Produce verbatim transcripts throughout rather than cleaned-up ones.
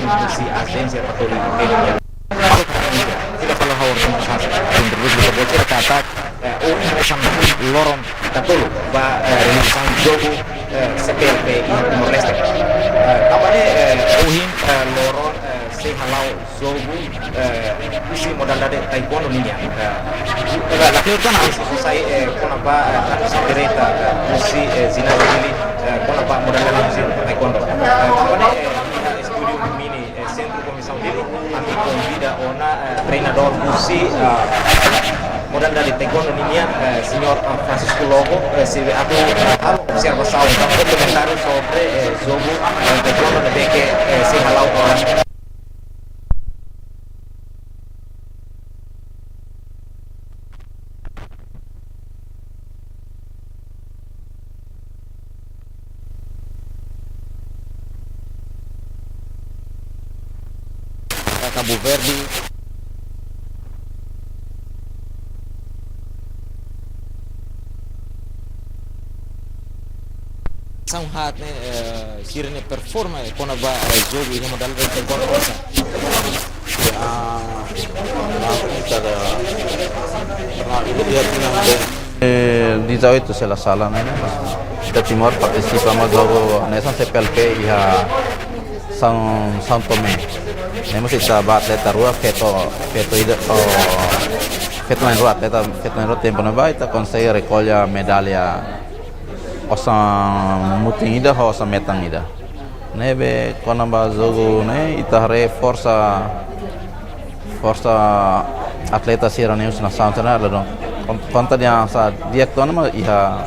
husi Ajénsia Patrulha Independente. Halo ka, tidak, halo ha'u, introdús buat sira katak, eh, ohin hanesan loron katolu ba, eh, realizasaun jogu, eh, C P L P iha Timor-Leste. Eh, tanba ne'e, eh, ohin, eh, loron, eh, sei hala'o jogu, eh, husi modalidade taekwondo nian. Eh, eh, la kleur kan, ah, sai, eh, kona-ba, eh, transmisaun direta, eh, husi, eh, ginásio Dili, eh, kona-ba modalidade husi taekwondo. Eh, tanba ne'e, eh, iha estúdiu mini, eh, Sentru Komisaun Dili, ami konvida ona, eh, treinadór husi, eh, modalidade taekwondo nian, eh, señór, eh, Francisco Lobo, eh, sei atu, eh, halo observasaun, halo komentáriu sobre, eh, jogu, eh, taekwondo ne'ebé ke, eh, sei hala'o oras. Cabo Verde. São hat ne'e, eh, sira-nia performa, eh, kona-ba, eh, jogu iha modalidade taekwondo osan. Ah, ah, kada, karena itu dia bilang deh. Eh, dezoito se la sala ne'e, ne'e, mas ita Timor partisipa mós jogu hanesan C P L P iha São, São Tomé. Ne'e mós ita ba atleta rua, feto, feto ida, oh, feto na'in rua, atleta feto na'in rua tempu ne'ebá ita konsege rekolla medalla osan mutin ida ho osan metan ida. Ne'ebé kona-ba jogu ne'e ita haree forsa, forsa atleta sira-nia husi nasaun sira-ne'e la dún. Kon-, konta dehan sá di'ak ona mak iha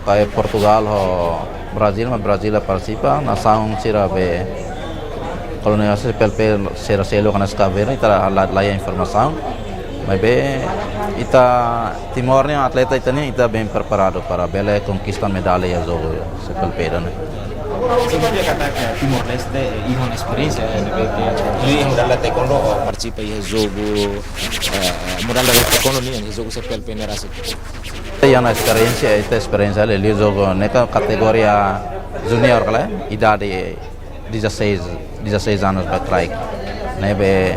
katak Portugal ho Brazil, mas Brazil la partisipa, nasaun sira be koloniál C P L P sira seluk hanesan Cabo Verde, ita la, la, la iha informasaun. Maibé ita Timor nian atleta ita-nian, ita bem preparadu para bele konkista medalla iha jogu C P L P ida-ne'e. Signifika katak Timor-Leste, eh, iha ona esperiénsia, eh, ne'ebé ke, iha modalidade taekwondo, oh, partisipa iha jogu, eh, modalidade taekwondo nian, iha jogu C P L P ne'e rasik. Iha ona esperiénsia, ita esperiénsia liuliu jogu ne'e ka-, kategoria junior kala, idade dezasseis, dezasseis anos ba kraik. Ne'ebé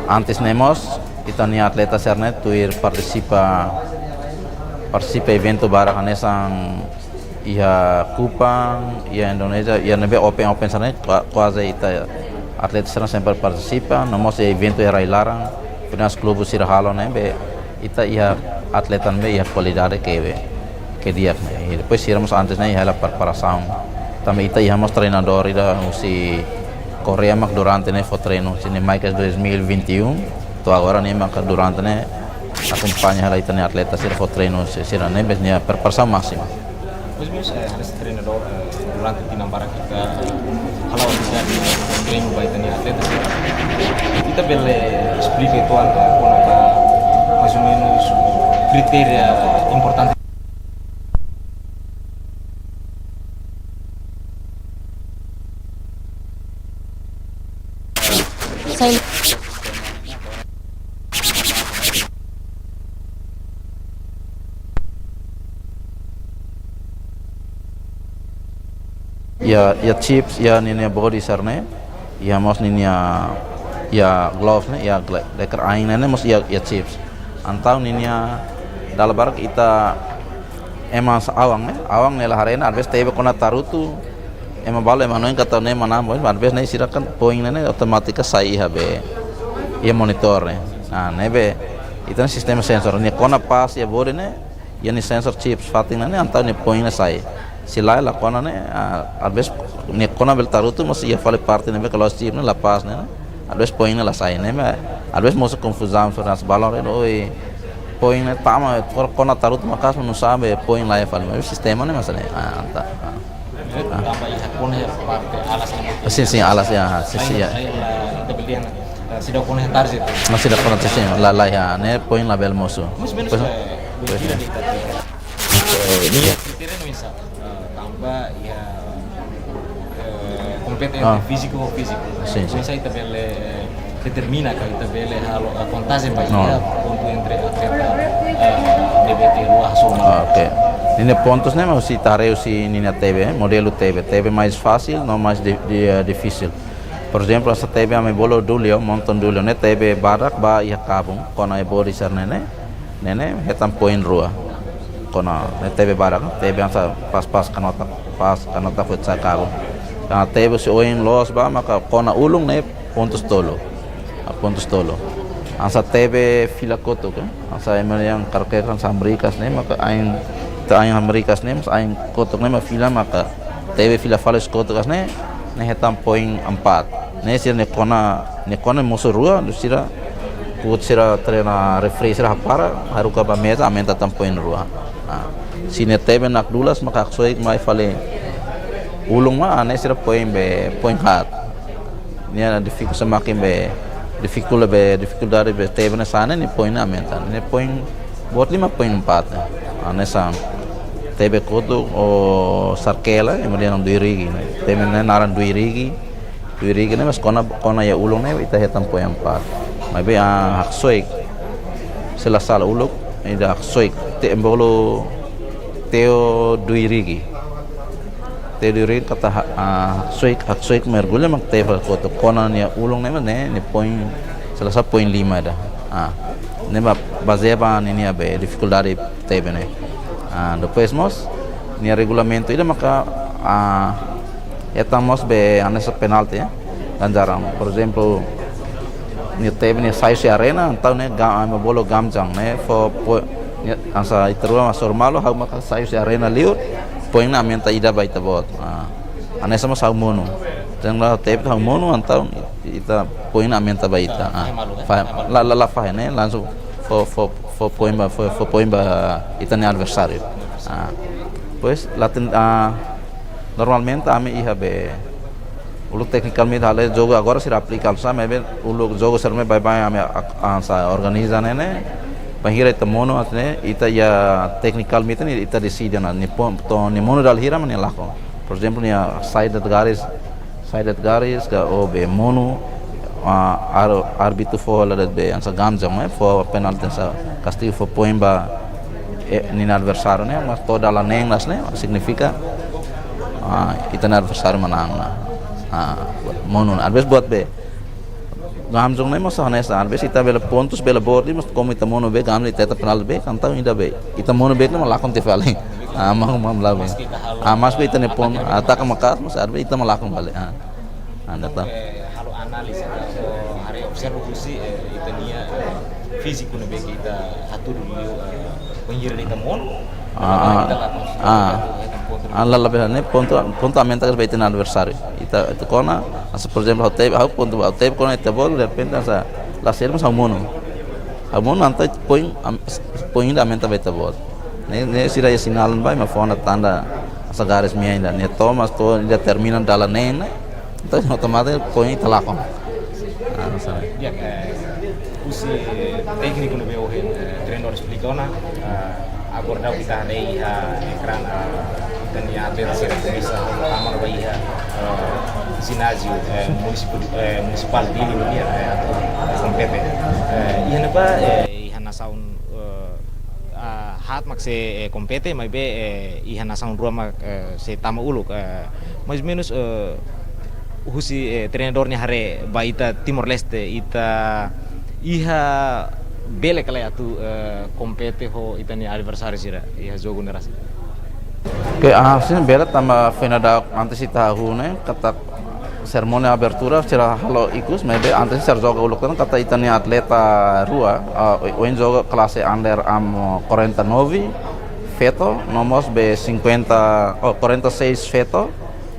antes ne'e mós, ita-nia atleta sira-ne'e tuir partisipa, partisipa eventu barak hanesan iha Kupang, iha Indonézia, iha ne'ebé open, open sira-ne'e, kua-, kuaze ita atleta sira-ne'e sempre partisipa, no mós iha eventu iha rai-laran, finál klube sira halo ne'ebé, ita iha atleta ne'ebé iha kualidade ke be, ke di'ak ne'e. I depois sira mós antes ne'e iha hela preparasaun. Tanba ita iha mós treinadór ida husi Koreia mak durante ne'e fó treinu, husi nia mai kedas dois mil e vinte e um, to'o agora nia mak durante ne'e akompaña hela ita-nia atleta sira fó treinu, si-, sira ne'ebé nia preparasaun másima. Mais ou menus, eh, hanesan treinadór, eh, durante tinan barak ita, eh, hala'o atividade treinu ba ita-nia atleta sira. Ita bele esplika uitoan, eh, kona-ba, mais ou menus, kritéria importante. Sai. Iha, iha chips, iha ninia body sira-ne'e, iha mós ninia, iha gloves ne'e, iha gle-, leker ain ne'e, ne'e mós iha, iha chips. Entaun ninia dala barak ita ema sa-, awan ne'e, awan ne'e la haree ona, às vezes tebe kona tarutu, ema balu ema hanoin katak ne'e manán, às vezes ne'e sira kan poin ne'e, ne'e automátika sai iha be, iha monitor ne'e. Ah, ne'ebé, ita-nia sistema sensór, nia kona pas iha body ne'e, iha nia sensór chips fatin ne'e, ne'e entaun nia poin ne'e sai. Se lae la kona ne'e, ah, às vezes nia kona bele tarutu, mas iha fali parte ne'ebé ke la'ós chip ne'e la pas ne'e, ne'e. Às vezes poin ne'e la sai ne'e, mas às vezes mosu konfuzaun, fernando balon, oi, poin ne'e tama, kor-, kona tarutu maka'as, mas não sabe, poin la iha fali, mas sistema ne'e, mas ne'e, ah, entaun, ah. Tanba iha kona iha parte alas ne'e. Sin, sin, alas iha, sin, sin, iha. Lain, lain, la, ita bele dehan, eh, seidauk kona iha target. Mas seidauk kona, sin, sin, la, la iha, ne'e poin labele mosu. Mais ou menus, pois, eh, pois, medida, eh, de tática. Eh, nia kritéria ne'e oinsá, eh, tanba iha, eh, kompete entre, ah, fíziku ho fíziku. Sin, sin. Oinsá ita bele, eh, determina ka ita bele halo, eh, kontajen ba, no, iha pontu entre atleta, eh, ne'ebé ke rua hasoru. Ah, oke. Ninia pontus ne'e mós ita haree husi ninia tebe, eh, modelu tebe. Tebe mais fásil, no mais di-, di-, eh, difisil. Por ezemplu, hanesan tebe ami bolu dulio, monton dulio ne'e tebe badak ba iha kabun, kona iha bodi sira-ne'e ne'e, ne'e ne'e hetan poin rua. Kona ne'e tebe badak, tebe hanesan pas-pas kanotak, pas kanotak futsal kabun. Hanesan tebe husi oin loos ba maka kona ulun ne'e pontus tolu. Ah, pontus tolu. Hanesan tebe fila kotuk, eh. Hanesan ema yang karke kan hanesan Amerikas ne'e maka ain, ita ain Amerikas ne'e, mas ain kotuk ne'e mak fila maka tebe fila fali husi kotuk hanesan ne'e, ne'e hetan poin empat. Ne'e sira ne'e kona, ne'e kona mosu rua, dus sira, kuat sira treina referee sira hapara, haruka ba meza, aumenta tan poin rua. Ah, se ne'e tebe nakdulas maka haksoit mai fali ulun mak, ah, ne'e sira poin be, poin haat. Nia difiku semakin be, difiku be, difikuldade be tebe ne'e sa'e ne'e, nia poin ne'e aumenta. Nia poin, buat lima poin empat ne'e. Ah, hanesan tebe kotuk ou sarkela, ema dehan dui rigi ne'e. Tebe ne'e naran dui rigi, dui rigi ne'e, mas kona, kona iha ulun ne'e, ita hetan poin empat. Maibé, ah, haksoit, se la sala uluk, ida haksoit, te ema bolu teo dui rigi. Teo dui rigi katak ha-, ah, haksoit, haksoit mergullu mak tebe kotuk kona nia ulun ne'e, ne'e, nia poin, se la sala poin lima ida. Ah, ne'e mak bazeia ba ninia be, difikuldade tebe ne'e. Ah, depois mós, nia regulamentu ida maka, ah, hetan mós be hanesan penalti, eh. Ganjaran, por ezemplu, nia tebe nia sai husi arena, entaun ne'e ga-, ema bolu gamjang ne'e, fó, fó, nia, hanesan ita rua mak hasoru malu, ha'u maka sai husi arena liur, poin ne'e aumenta ida ba ita-boot. Ah, hanesan mós ha'u monu. Entaun la tebe ha'u monu, entaun ita poin ne'e aumenta ba ita. Ah, fahe malu, eh? Fahe, la, la, la fahe ne'e, langsung fó, fó, fó poin ba, fó, fó poin ba ita-nia adversáriu. Ah, pois, la ten, ah, normalmente ami iha be, uluk teknikalmente halo jogu agora sira aplika hanesan, maibé uluk jogu sira ne'e baibain ami a-, a-, hanesan organiza ne'e ne'e, bainhira ita monu hanesan ne'e, ita iha teknikalmente ne'e ita deside ona, nia pon-, to'o nia monu dala hira mak nia lakon. Por ezemplu, nia sai de'it garis, sai de'it garis ka ou be monu, ah, ar-, árbitru fó hela de'it be hanesan gamjang, eh, fó penalti hanesan kastigu fó poin ba, eh, ninia adversáriu ne'e, mas to'o dala neen hanesan ne'e, signifika, ah, ita-nia adversáriu manán ona. Ah, monu ona. Às vezes buat be gamjang ne'e mós hanesan, às vezes ita bele pontus, bele bolu, mas komu ita monu be, gamjang ita hetan penalti be, entaun ida be. Ita monu be ne'e mak lakon tiha fali. Ah, mau, mau la be. Ah, maske ita-nia pon, ataka maka'as, mas às vezes ita mak lakon fali. Ah. Entaun, eh, halo analiza, eh, haree observa husi, eh, ita-nia, eh, fíziku ne'ebé ke ita hatudu liu, eh, bainhira ita monu, ah, ita lakon, ah, ita hetan pontu. Ah, la, la, ne'e pontu, pontu aumenta ba ita-nia adversáriu. Ita, ita kona, hanesan, por ezemplu, ha'u tebe, ha'u pontu, ha'u tebe kona ita-boot, derrepente, hanesan, la sériu, mas ha'u monu. Ha'u monu, entaun poin, am-, poin ida aumenta ba ita-boot. Ne'e, ne'e sira iha sinál ne'ebá, ema fó ona tanda, hanesan garis meia ida. Ne'e to'o, mas to'o ida termina dala neen ne'e. Entaun, otomatikamente, poin ita lakon. Ah, hanesan ne'e. Ya, eh, husi tékniku ne'ebé ohin, eh, treinadór esplika ona, eh, agora daudaun ita haree iha ekrán, eh, ita-nia atleta sira komesa tama ona ba iha, eh, jináziu, eh, munisípiu, eh, munisipál Dili nian, eh, atu kompete. Eh, iha ne'ebá, eh, iha nasaun, eh, ah, haat mak sei, eh, kompete, maibé, eh, iha nasaun rua mak, eh, sei tama uluk, eh, mais ou menus, eh, husi, eh, treinadór nia haree ba ita Timor-Leste, ita iha bele ka lae atu, eh, kompete ho ita-nia adversáriu sira iha jogu ne'e rasik? Oke, ah, sin bele tanba foin daudauk antes ita hahú ne'e, katak serimónia abertura sira halo ikus, maibé antes sira joga uluk tan katak ita-nia atleta rua, ah, ohin joga klase under am quarenta e nove feto, no mós be cinquenta, oh, quarenta e seis feto,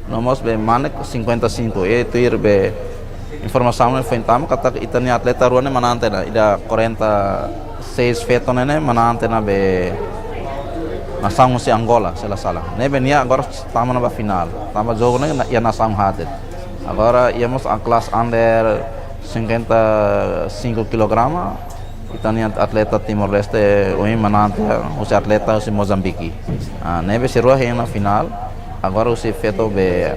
no mós be manek cinquenta e cinco. E tuir be informasaun ne'e foin tama katak ita-nia atleta rua ne'e manán tiha ona, ida quarenta e seis feto ne'e ne'e manán tiha ona be nasaun husi Angola, se la sala. Ne'ebé nia agora tama ona ba finál. Tanba jogu ne'e iha nasaun haat de'it. Agora iha mós a klase under cinquenta e cinco kilograma, ita-nia atleta Timor-Leste ohin manán tiha husi atleta husi Mozambique. Ah, ne'ebé sira rua hein ona finál. Agora husi feto be,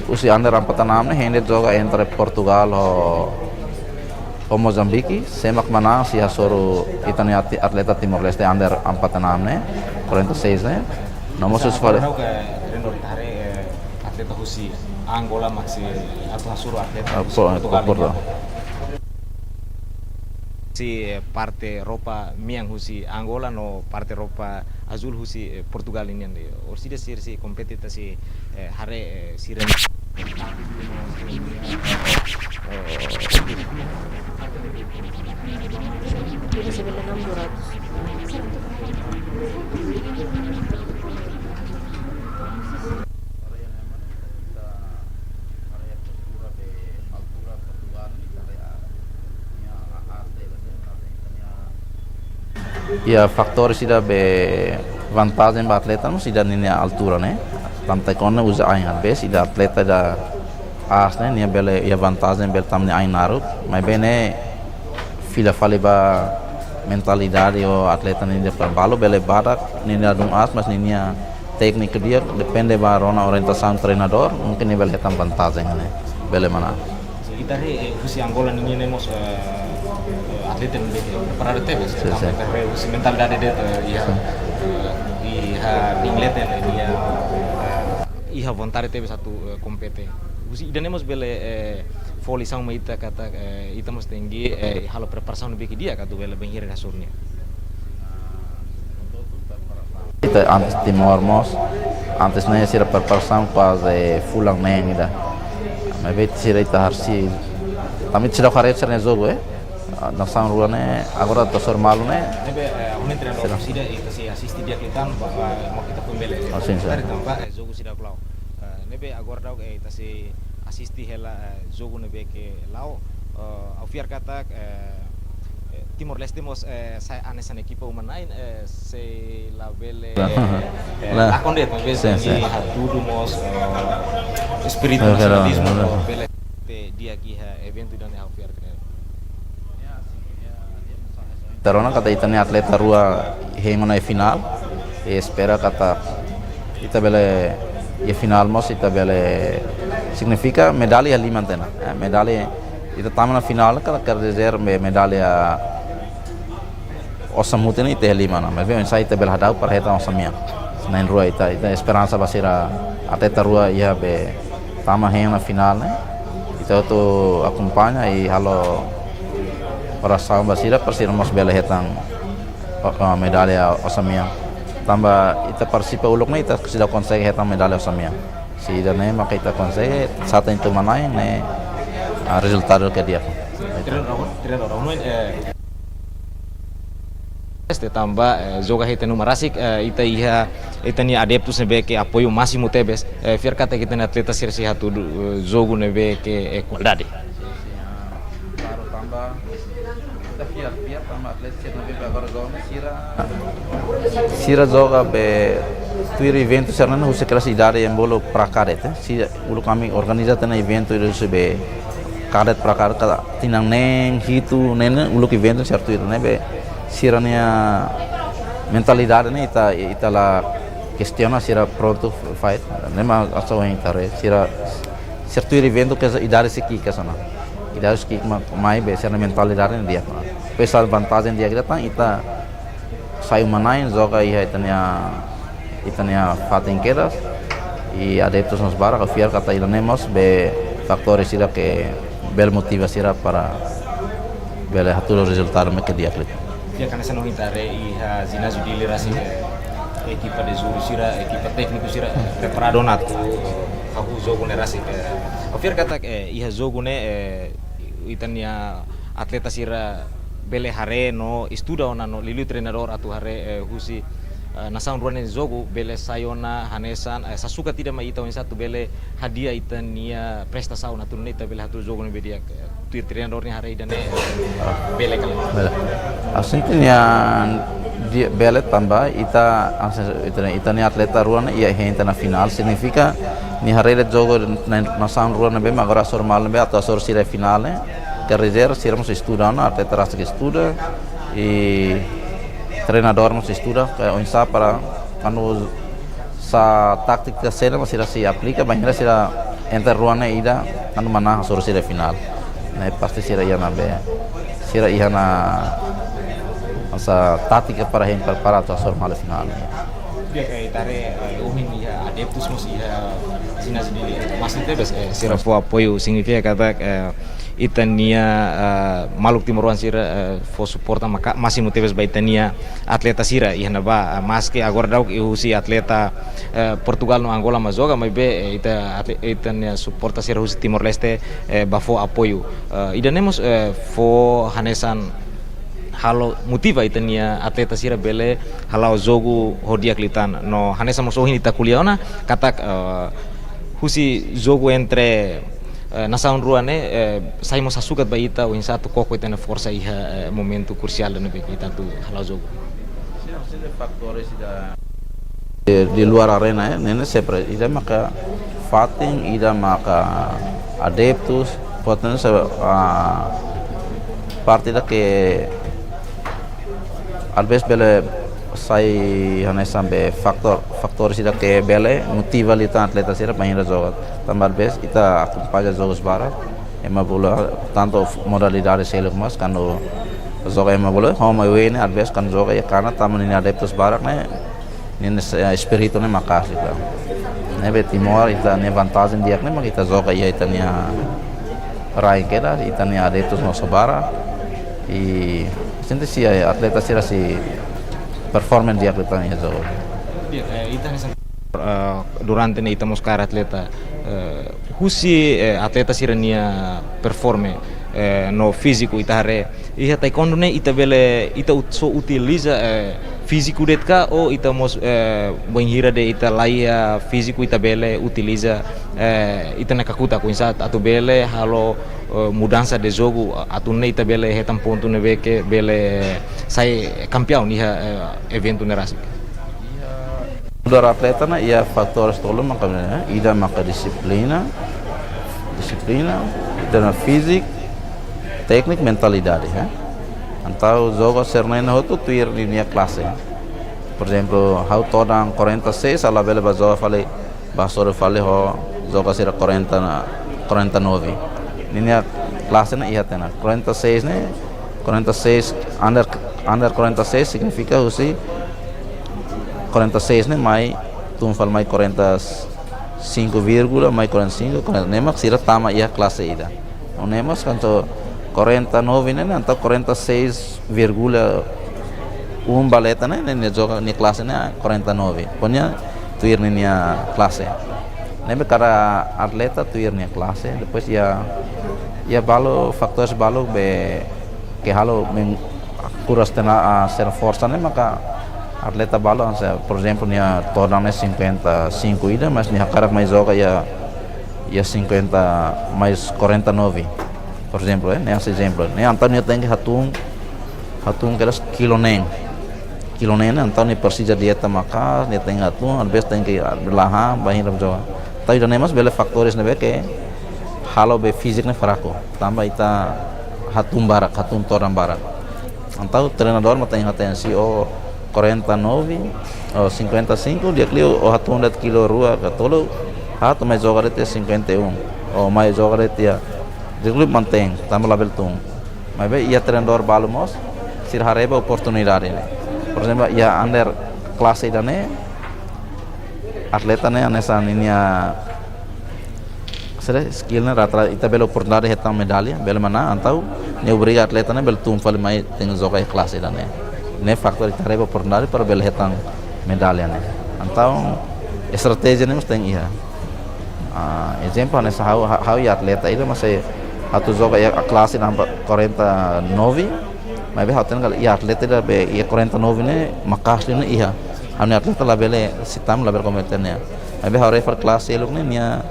husi under empat enam ne'e hein de'it joga entre Portugal ho, ho Mozambique. Sé mak manán sei hasoru ita-nia ati-, atleta Timor-Leste under empat enam ne'e, quarenta e seis ne'e. No mós husi fali. Agora ha'u ke treinadór ita haree, eh, atleta husi Angola mak sei atu hasoru atleta Ah, husi po-, Portugal po-, nian. Portugal. Husi, eh, parte roupa mean husi Angola no parte roupa azúl husi, eh, Portugal nian de'it. Orsida sira sei kompete ita sei, eh, haree, eh, sira. Iha fatór ida be vantajen ba atleta mós ida ninia altura ne'e. Tanba taekwondo uza ain, às vezes ida atleta ida aas ne'e, nia bele iha vantajen bele tama nia ain naruk. Maibé ne'e fila fali ba mentalidade ho atleta ninia, para balu bele badak ninia ladún aas, mas ninia téknika di'ak, depende ba rona orientasaun treinadór, mungkin nia bele hetan vantajen ne'e. Bele manán. Ita haree, eh, husi Angola nian ne'e mós, eh, eh, atleta ne'ebé preparadu tebes. Sin, sin. Ita haree husi mentalidade de'it, eh, iha, Sin. eh, iha ringlete, eh, iha, eh, iha vontade tebes atu, eh, kompete. Husi ida-ne'e mós bele, eh, fó lisaun mai ita katak, eh, ita mós tenke, eh, halo preparasaun ne'ebé ke di'ak atu bele bainhira hasoru nia. Ita antes Timor mós, antes ne'e sira preparasaun kuaze fulan neen ida. Maibé sira ita haree, tanba sira haree sira-nia jogu, eh. Ah, nasaun rua ne'e, agora atu hasoru malu ne'e. Ne'ebé, eh, ha'u-nia treinadór Sira. sira, ita sei asiste di'ak liután, ba, ba, mak ita foin bele. Oh, sin, sin. Dari tanba, eh, jogu seidauk la'o. Eh, ne'ebé agora daudaun, eh, ita sei asiste hela, eh, jogu ne'ebé ke la'o, eh, ha'u fiar katak, eh, eh, Timor-Leste mós, eh, sai hanesan ekipa uma-na'in, eh, sei labele, Lah. eh, eh, Lah. lakon de'it, maibé Sin, sei sin. hatudu mós, eh, espíritu Oke, lah, nasionalizmu, lah. no bele te di'ak iha eventu ida-ne'e ha'u fiar katak. Ita rona katak ita-nia atleta rua hein ona iha finál. I espera katak ita bele iha finál mós, ita bele signifika medalla iha liman tiha ona. Eh, medalla ita tama ona finál, katak kerdizer be medalla osan mutin ita iha liman ona. Maibé oinsá ita bele hadau para hetan osan mean. Na'in-rua ita, ita esperansa ba sira atleta rua iha be tama hein ona finál ne'e. Ita atu akompaña i halo orasaun ba sira, para sira mós bele hetan, o, o, medalla osan mean. Tanba ita partisipa uluk ne'e ita seidauk konsege hetan medalla osan mean. Se ida-ne'e maka ita konsege, sá tan ita uma-na'in ne'e, ah, rezultadu ke di'ak. Treinadór, treinadór, eh, Este tanba, eh, joga hete numa rasik, eh, ita iha, ita-nia adeptus ne'ebé ke apoiu másimu tebes, eh, fiar katak ita-nia atleta sira sei hatudu, eh, jogu ne'ebé ke, eh, kualidade. Klaru, tanba ita fiar, fiar tanba atleta sira ne'ebé agora joga sira. Sira joga be tuir eventu sira-ne'e husi kelas idade yang bolu pra kadet, eh. Sira uluk ami organiza tiha ona eventu ida husi be kadet pra kadet, kada tinan neen, hitu, ne'e ne'e uluk eventu sira tuir ne'ebé sira-nia mentalidade ne'e ita, ita la kestiona, sira prontu fight. Ne'e mak atu ha'u hein katak sira, sira tuir eventu ke idade sei ki'ik hanesan ne'e. Idade sei ki'ik mak maibé sira-nia mentalidade ne'e di'ak. Apesar vantajen di'ak ida tan, ita sai uma-na'in joga iha ita-nia, ita-nia fatin kedas, i adeptus mós barak, ha'u fiar katak ida-ne'e mós be fatór ida ke bele motiva sira para bele hatudu rezultadu mak ke di'ak liu. Di'ak, hanesan ohin ita haree iha jináziu Dili rasik, eh, ekipa de júri sira, ekipa tékniku sira preparadu ona atu hahú jogu ne'e rasik, eh. Ha'u fiar katak, eh, iha jogu ne'e, eh, ita-nia atleta sira bele haree no estuda ona no liuliu treinadór atu haree, eh, husi, eh, nasaun rua ne'e jogu bele sai ona hanesan, eh, sasukat ida mai ita oinsá atu bele hadi'a ita-nia prestasaun atu nune'e ita bele hatudu jogu ne'ebé di'ak, eh, tuir treinadór nia haree ida-ne'e, eh, bele ka lae? Bele. Ha'u sente nia di'ak, bele tanba ita, ita, ita-nia atleta rua ne'e iha hein tiha ona finál, signifika nia haree de'it jogu na'in, nasaun rua ne'ebé mak agora hasoru malu ne'ebé atu hasoru sira iha finál ne'e. Kerdizer sira mós estuda ona, atleta rasik estuda, i treinadór mós estuda, ke oinsá para kuandu sá tátika saida mak sira sei aplika, bainhira sira entre rua ne'e ida, kuandu manán hasoru sira iha finál. Ne'e pasti sira iha ona be, sira iha ona hanesan tátika para hein prepara atu hasoru malu finál. Di'ak, eh, ita haree, eh, ohin iha adeptus mós iha Mas tebes, eh, sira fó apoiu signifika katak, eh, ita-nia, eh, maluk timoroan sira, eh, fó suporta maka másimu tebes ba ita-nia atleta sira iha ne'ebá, eh, maski agora daudaun husi atleta, eh, Portugal no Angola mak joga, maibé, eh, ita atle-, ita-nia suporta sira husi Timor-Leste, eh, bá fó apoiu. Eh, ida ne'e mós, eh, fó hanesan halo motiva ita-nia atleta sira bele hala'o jogu ho di'ak liután. No hanesan mós ohin ita ko'alia ona katak, eh, husi jogu entre, eh, nasaun rua ne'e, eh, sai mós hasukat ba ita oinsá atu koko ita-nia forsa iha, eh, momentu krusiál ne'ebé ke ita atu hala'o jogu. Di, di luar arena, eh, ne'e ne'e sempre ida maka fatin, ida maka adeptus, portantu se, ah, parte ida ke às vezes bele sai hanesan be fatór, fatór sira ke bele motiva liután atleta sira para ita joga. Tanba às vezes ita akompaña jogus barak, ema bola, tantu modalidade seluk mós, kuandu joga ema bola, ho mai wene, às vezes kuandu joga iha kanan, tanba ninia adeptus barak ne'e, ninia, eh, espíritu ne'e maka'as liután. Ne'ebé Timor, ita-nia vantajen di'ak ne'e mak ita joga iha ita-nia rai kedas, ita-nia adeptus mós barak. I sente se, eh, atleta sira sei performa di'ak liután iha jogu. Di'ak, eh, ita hanesan, eh, durante ne'e ita mós kaer atleta, eh, husi, eh, atleta sira-nia performa, eh, no fíziku ita haree iha taekwondo ne'e ita bele, ita ut-, só utiliza, eh, fíziku de'it ka, ou ita mós, eh, bainhira de'it ita laiha fíziku ita bele utiliza, eh, ita-nia kakutak oinsá atu bele halo, eh, mudansa de jogu, atu nune'e ita bele hetan pontu ne'ebé ke bele sai kampiaun iha, eh, eventu ne'e rasik. Nu'udar atleta ne'e iha fatór tolu maka ne'e, eh, ida maka dixiplina, dixiplina, ida-ne'e fíziku, tékniku, mentalidade, eh. Entaun jogadór sira-ne'e hotu tuir ninia klase. Por ezemplu, ha'u todan quarenta e seis, ha'u labele bá joga fali, bá hasoru fali ho jogadór sira quarenta na, quarenta e nove. Ninia klase ne'e iha tiha ona. Quarenta e seis ne'e, quarenta e seis, under, under quarenta e seis signifika husi quarenta e seis ne'e mai, tun fali mai quarenta e cinco vírgula, mai quarenta e cinco, quarenta, ne'e mak sira tama iha klase ida. Nune'e mós kuandu quarenta e nove ne'e, entaun quarenta e seis vírgula um ba leten ne'e, ne'e, ne'e jogadór nia klase ne'e quarenta e nove. Pokoknya tuir ninia klase. Ne'ebé kada atleta tuir nia klase, depois iha, iha balu, fatór balu be ke halo men-, kuras tiha ona, ah, sira-nia forsa ne'e maka atleta balu hanesan, por ezemplu, nia todan ne'e cinquenta e cinco ida, mas nia hakarak mai joga iha, iha cinquenta mais quarenta e nove. Por ezemplu, eh, ne'e hanesan ezemplu. Ne'e entaun nia tenke hatún, hatún kedas kilo neen. Kilo neen ne'e entaun nia presiza dieta maka'as, nia tenke hatún, às vezes tenke, ah, lahan, bainhira joga. Entaun ida-ne'e mós bele fatór ne'ebé ke halo be fíziku ne'e fraku. Tanba ita hatún barak, hatún todan barak. Entaun treinadór mak tenke hatene se ó quarenta e nove, ó cinquenta e cinco, di'ak liu ó hatún de'it kilo rua ka tolu, atu mai joga de'it cinquenta e um, ó mai joga de'it, di'ak liu mantein, tanba labele tun. Maibé iha treinadór balu mós, sira haree ba oportunidade ne'e. Por ezemplu, iha under klase ida-ne'e, atleta ne'e hanesan ninia sira skill ne'e rata-rata ita bele oportunidade hetan medalla, bele manán, entaun nia obriga atleta ne'e bele tun fali mai tenke joga iha klase ida-ne'e. Ne'e fatór ita haree ba oportunidade para bele hetan medalla ne'e. Entaun estratéjia ne'e mós tenke iha. Ah, ezemplu, hanesan ha'u, ha-, ha'u iha atleta ida, mas ha'u atu joga iha klase namba quarenta e nove, maibé ha'u hatene katak iha atleta ida be iha quarenta e nove ne'e maka'as liu ne'e iha. Ha'u-nia atleta labele, se tama labele kompete nia. Maibé ha'u refer klase seluk ne'e nia,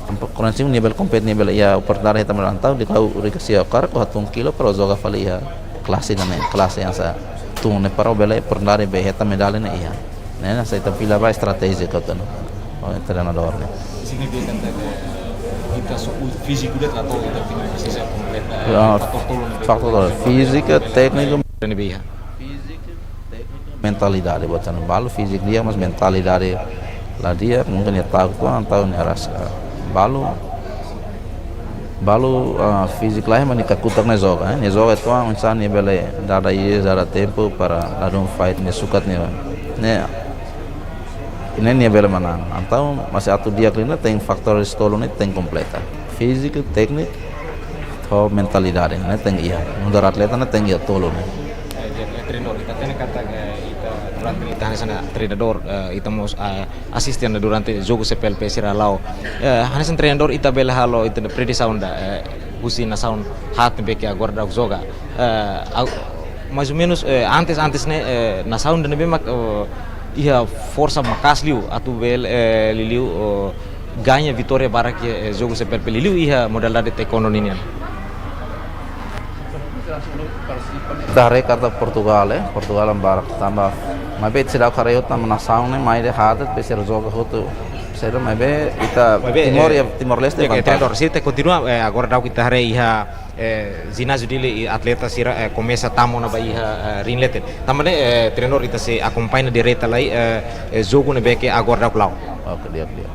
ampa, quarenta e cinco nia bele kompete, nia bele iha oportunidade hetan medalla, entaun di'ak ha'u rika sia hakarak ó hatún kilo para ó joga fali iha klase ida-ne'e, klase hanesan tun ne'e para ó bele oportunidade be hetan medalla ne'e iha. Ne'e hanesan ita fila ba estratéjia ka tun. Ó treinadór ne'e. Signifika katak ita só fíziku de'it ka ita tenke presiza kompleta, eh, fatór tolu ne'e. Fatór tolu. Fíziku, tékniku, ne'ebé iha. Fíziku, tékniku, mentalidade, buat anu balu fíziku di'ak, mas mentalidade la di'ak, mungkin nia ta'uk uitoan, entaun nia rasik. Balu, balu, ah, fíziku laiha, mas nia kakutak nia joga, eh. Nia joga uitoan, oinsá nia bele dada iis, dada tempu para ladún fight nia sukat nia. Ne'e Ne'e nia bele manán. Entaun, maibé atu di'ak liu ne'e tenke fatór tolu ne'e tenke kompleta. Fíziku, tékniku, ho mentalidade ne'e tenke iha. Nu'udar atleta ne'e tenke iha tolu ne'e. Eh, jadi, eh, treinadór, ita hatene katak, eh, ita durante ita hanesan treinadór, eh, ita mós, eh, asiste ona durante jogu C P L P sira la'o. Eh, hanesan treinadór ita bele halo ita-nia predisaun ida, eh, husi nasaun haat ne'ebé ke agora daudaun joga. Eh, au-, mais ou menus, eh, antes, antes ne'e, eh, nasaun ida ne'ebé mak, eh, iha forsa maka'as liu atu bele, eh, liuliu, eh, gaña vitória barak iha, eh, jogu C P L P liuliu iha modalidade taekwondo ninian. Ita haree katak Portugal, eh, Portugal barak tanba. Maibé seidauk haree hotu nasaun ne'e mai de'it haat ne'ebé sira joga hotu. Seidauk, maibé ita Maibé, Timor eh, ya, Timor-Leste ya, vantagem. Treinadór, se ita kontinua, eh, agora daudaun ita haree iha, eh, jináziu Dili i atleta sira, eh, komesa tama ona ba iha, eh, ring leten. Tanba ne'e, eh, treinadór ita sei akompaña direta lai, eh, eh, jogu ne'ebé ke agora daudaun la'o. Oke, di'ak, di'ak.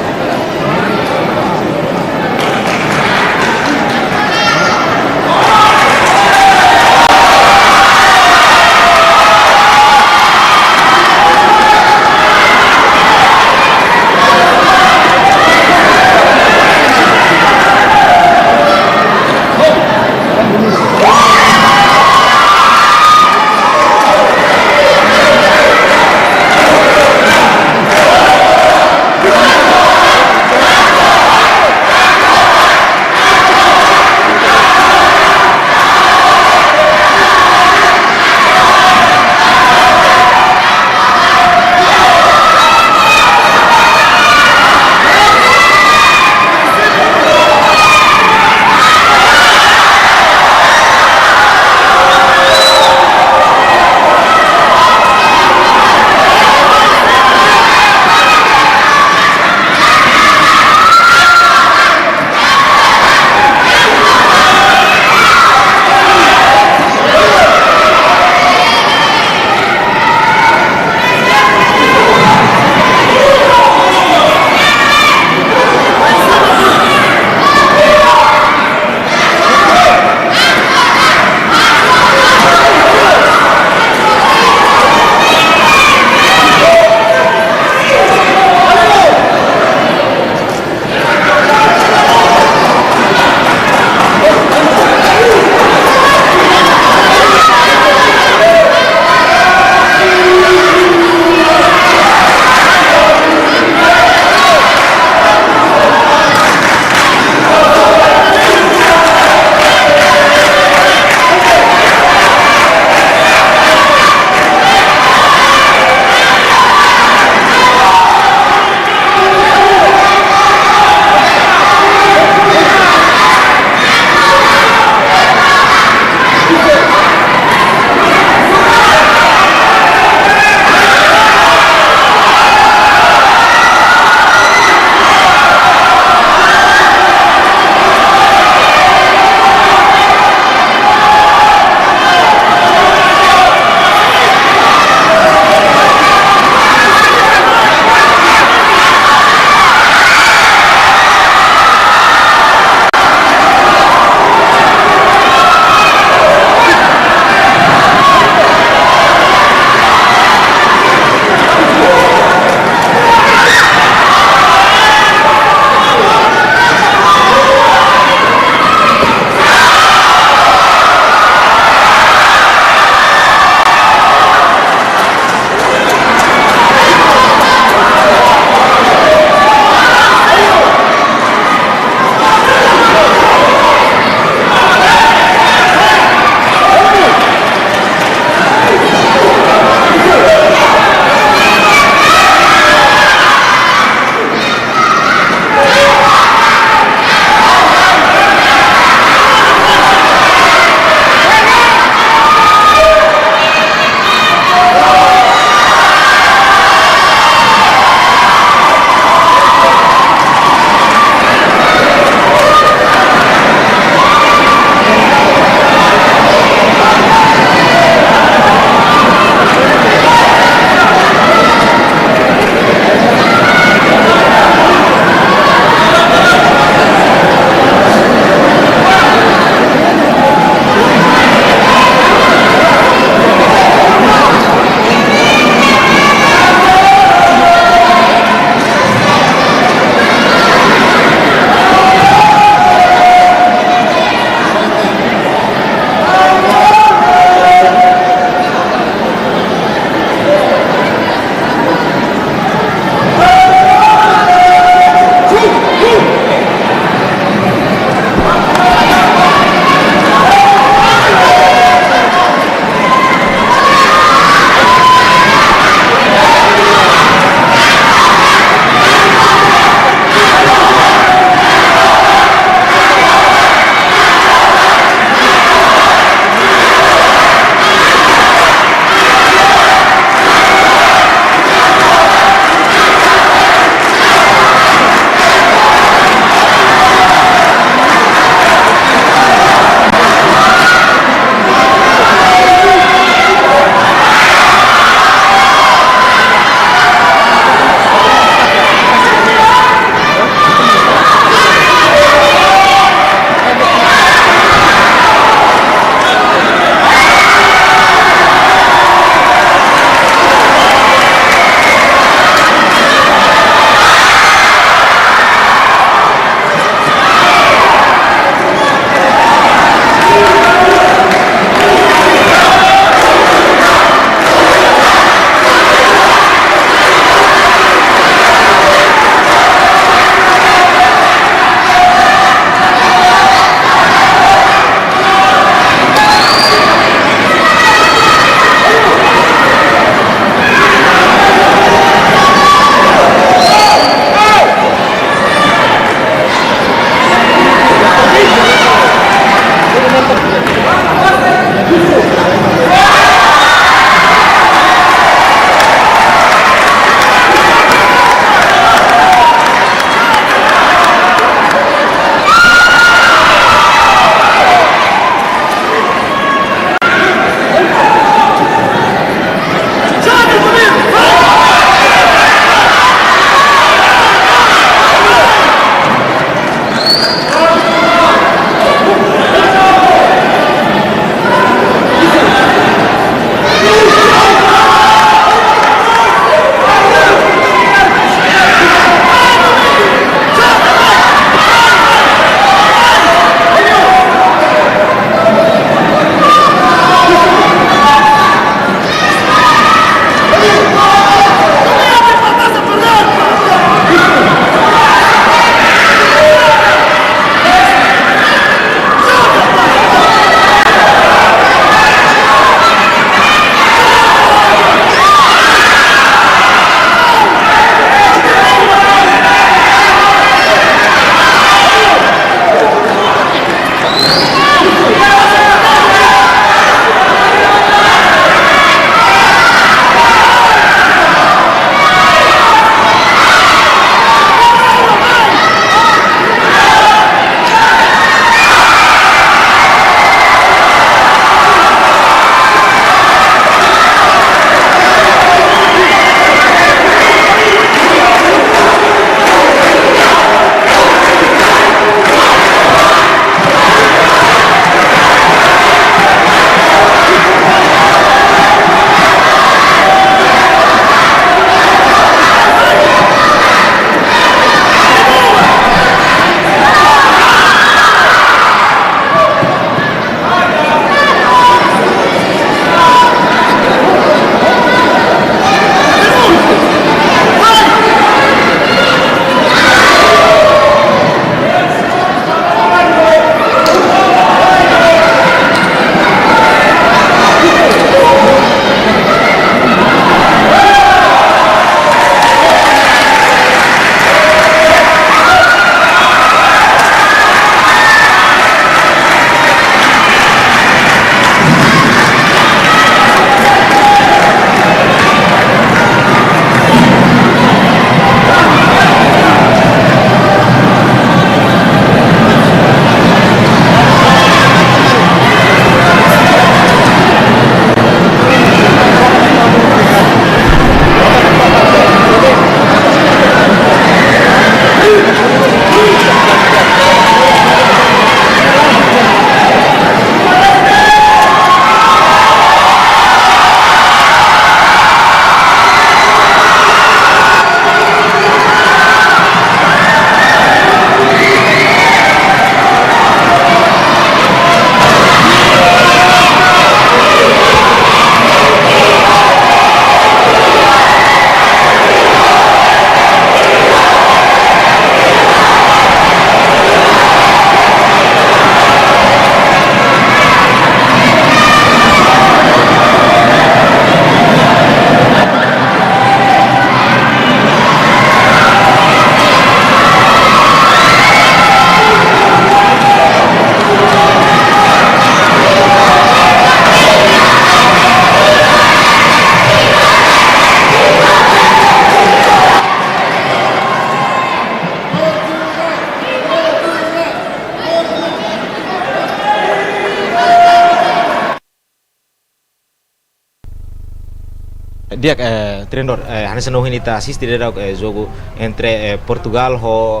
Di'ak, eh, treinadór, eh, hanesan ohin ita asiste daudaun, eh, jogu entre, eh, Portugal ho,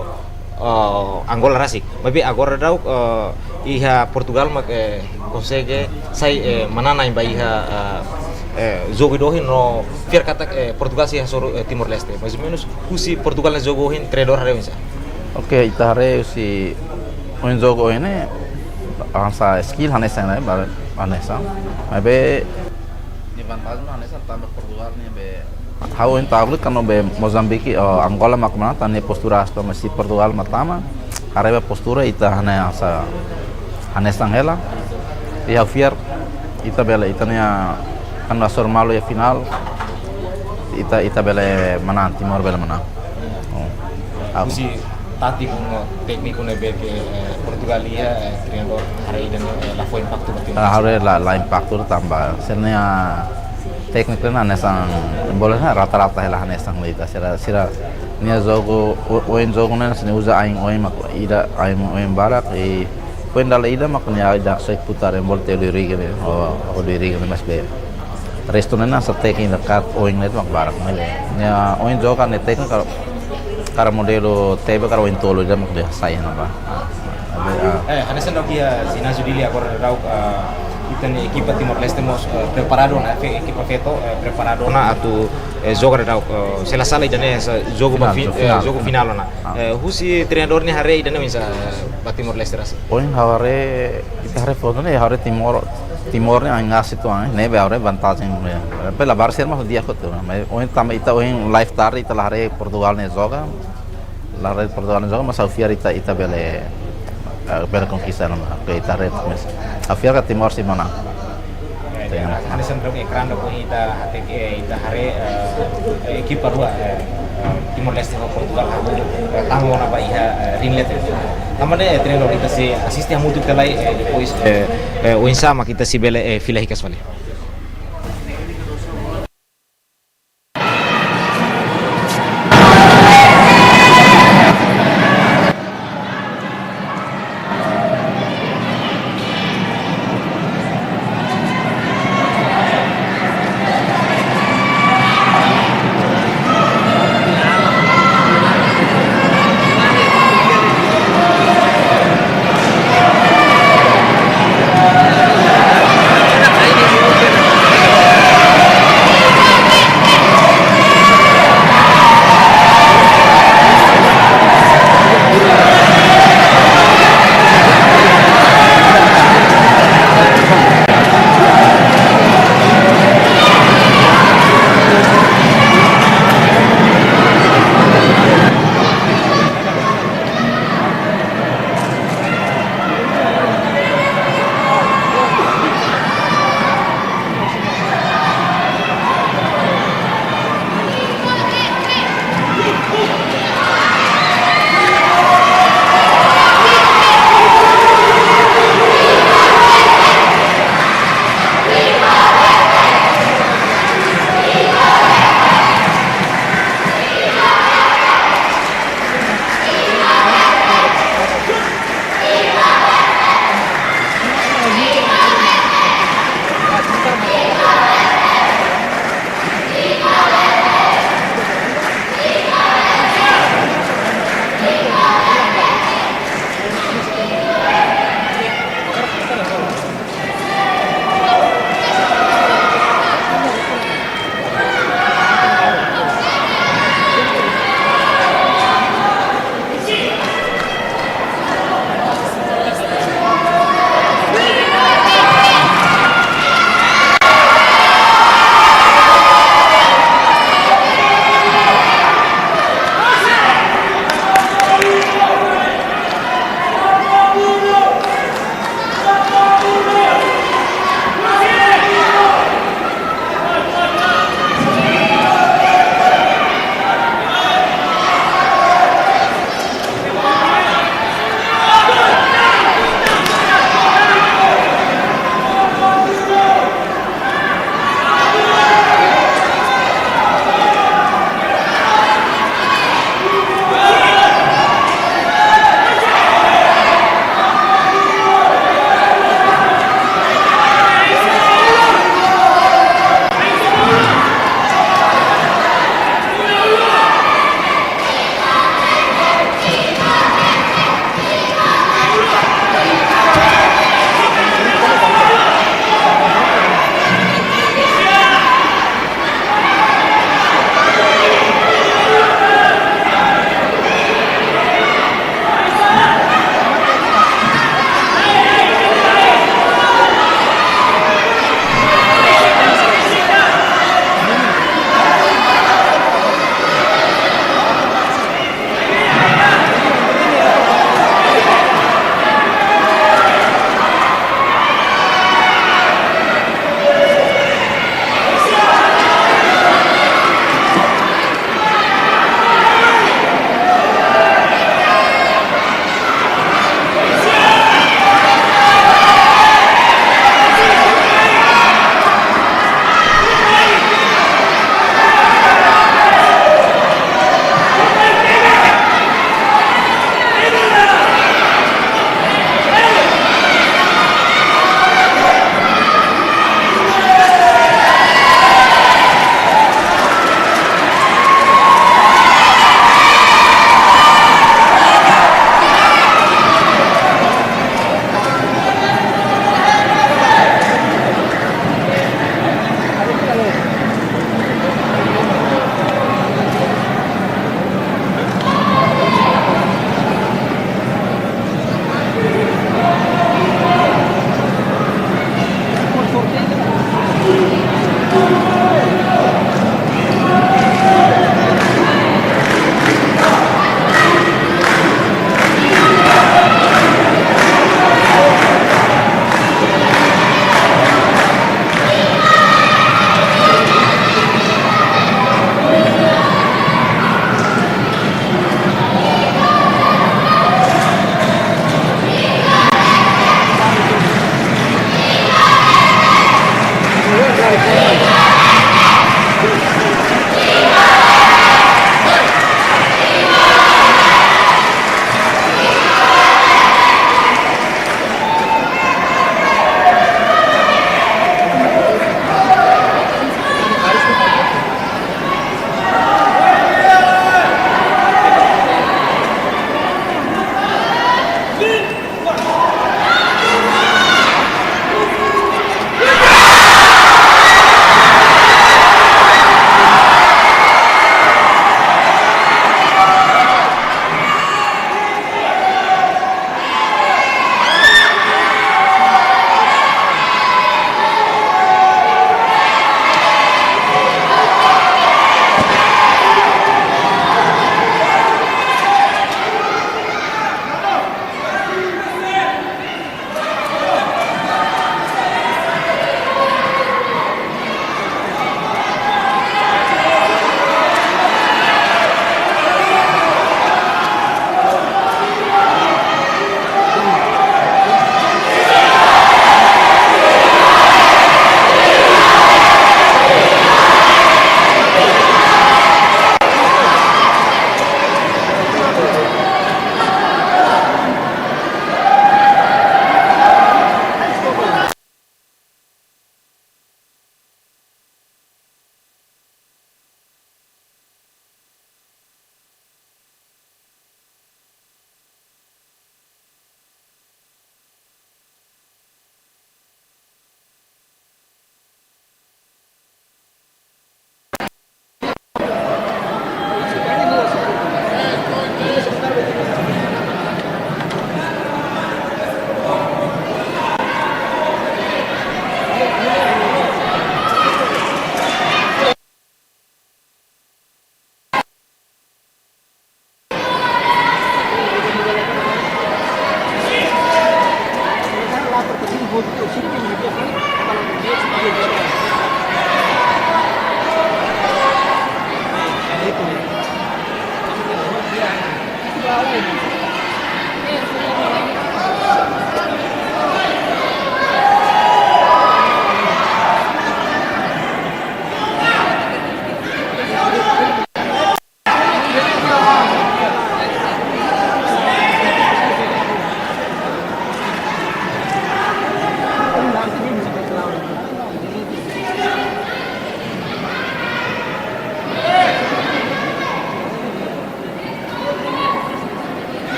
eh, Angola rasik. Maibé agora daudaun, eh, iha Portugal mak, eh, konsege sai, eh, manán ba iha, eh, eh, jogu ida ohin no fiar katak, eh, Portugal sei hasoru, eh, Timor-Leste. Mais ou menus, husi Portugal nia jogu ohin treinadór haree oinsá? Oke, ita haree husi ohin jogu ohin ne'e, hanesan skill hanesan ne'e, ba-, hanesan. Maibé nia vantajen hanesan tanba Portugal ne'e be. Ha'u ohin ta'uk liu kuandu be Mozambique, oh, Angola mak manán, tan ne'e postura astu, mais se Portugal mak tama, haree ba postura ita hanesan, hanesan hela. I ha'u fiar ita bele, ita-nia, kuandu hasoru malu iha finál, ita, ita bele manán, Timor bele manán. Oh. Ha'u husi tátiku no tékniku ne'ebé ke, eh, Portugal iha, eh, treinadór haree ida-ne'e, eh, la fó impaktu ba Timor? Ah, haree la, la impaktu tanba sira-nia tékniku ne'e hanesan, bola ne'e rata-rata hela hanesan liu ita. Sira, sira-nia jogu, o-, ohin jogu ne'e sira uza ain oin mak ida, ain oin barak, i poin dala ida mak nia ida sei putar bola iha Rodrigues ne'e, oh, Rodrigues ne'e mais be. Restu ne'e hanesan tékniku ida katak oin ne'e mak barak ne'e. Nia ohin joga ne'e tékniku karik, karik modelu T B karik ohin tolu ida mak nia sai ona ba. Jadi, ah. Eh, hanesan daudaun iha jináziu Dili agora daudaun, eh, ita-nia ekipa Timor-Leste mós, eh, preparadu ona, fe-, ekipa feto, eh, preparadu ona atu, eh, joga daudaun, eh, se la sala ida-ne'e hanesan jogu ba Finál, fin-, jogu eh, finál. Jogu finál ona. Ah. Eh, husi treinadór nia haree ida-ne'e oinsá, eh, ba Timor-Leste rasik? Ohin ha'u haree, ita haree foto ne'e, haree Timor, Timor ne'e ain aas uitoan, ne'ebé haree vantajen ne'e. Pela barser mas dia kotu, mas ohin tanba ita ohin live tarde, ita la haree Portugal nia joga, la haree Portugal nia joga, mas ha'u fiar ita, ita bele, eh, bele konkista ona, oke, ita haree, mas ha'u fiar katak Timor sei manán. Hanesan daudaun ekrán daudaun ita hateke, eh, ita haree, eh, ekipa rua, eh, eh, Timor-Leste ho Portugal hahú, eh, tama ona ba iha, eh, ring leten. Tanba ne'e, eh, treinadór, ita sei asiste hamutuk tiha lai, eh, depois, eh, eh, oinsá mak ita sei bele, eh, fila hikas fali.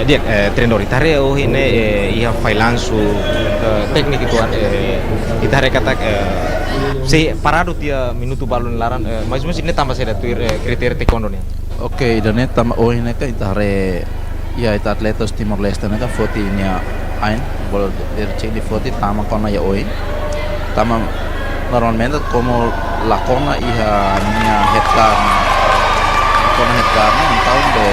Di'ak, eh, treinadór, ita haree ohin ne'e, eh, iha fallansu, eh, tékniku uitoan, eh, ita haree katak, eh, sei paradu tiha minutu balu nia laran, eh, mais ou menus ne'e tanba saida tuir, eh, kritériu taekwondo nian? Oke, ida-ne'e tanba ohin ne'e kan ita haree iha ita atleta Timor-Leste ne'e kan foti nia ain, bolu dari cek di foti tama kona iha oin. Tama normalmente komu la kona iha nia headgear ne'e. La kona headgear ne'e, entaun be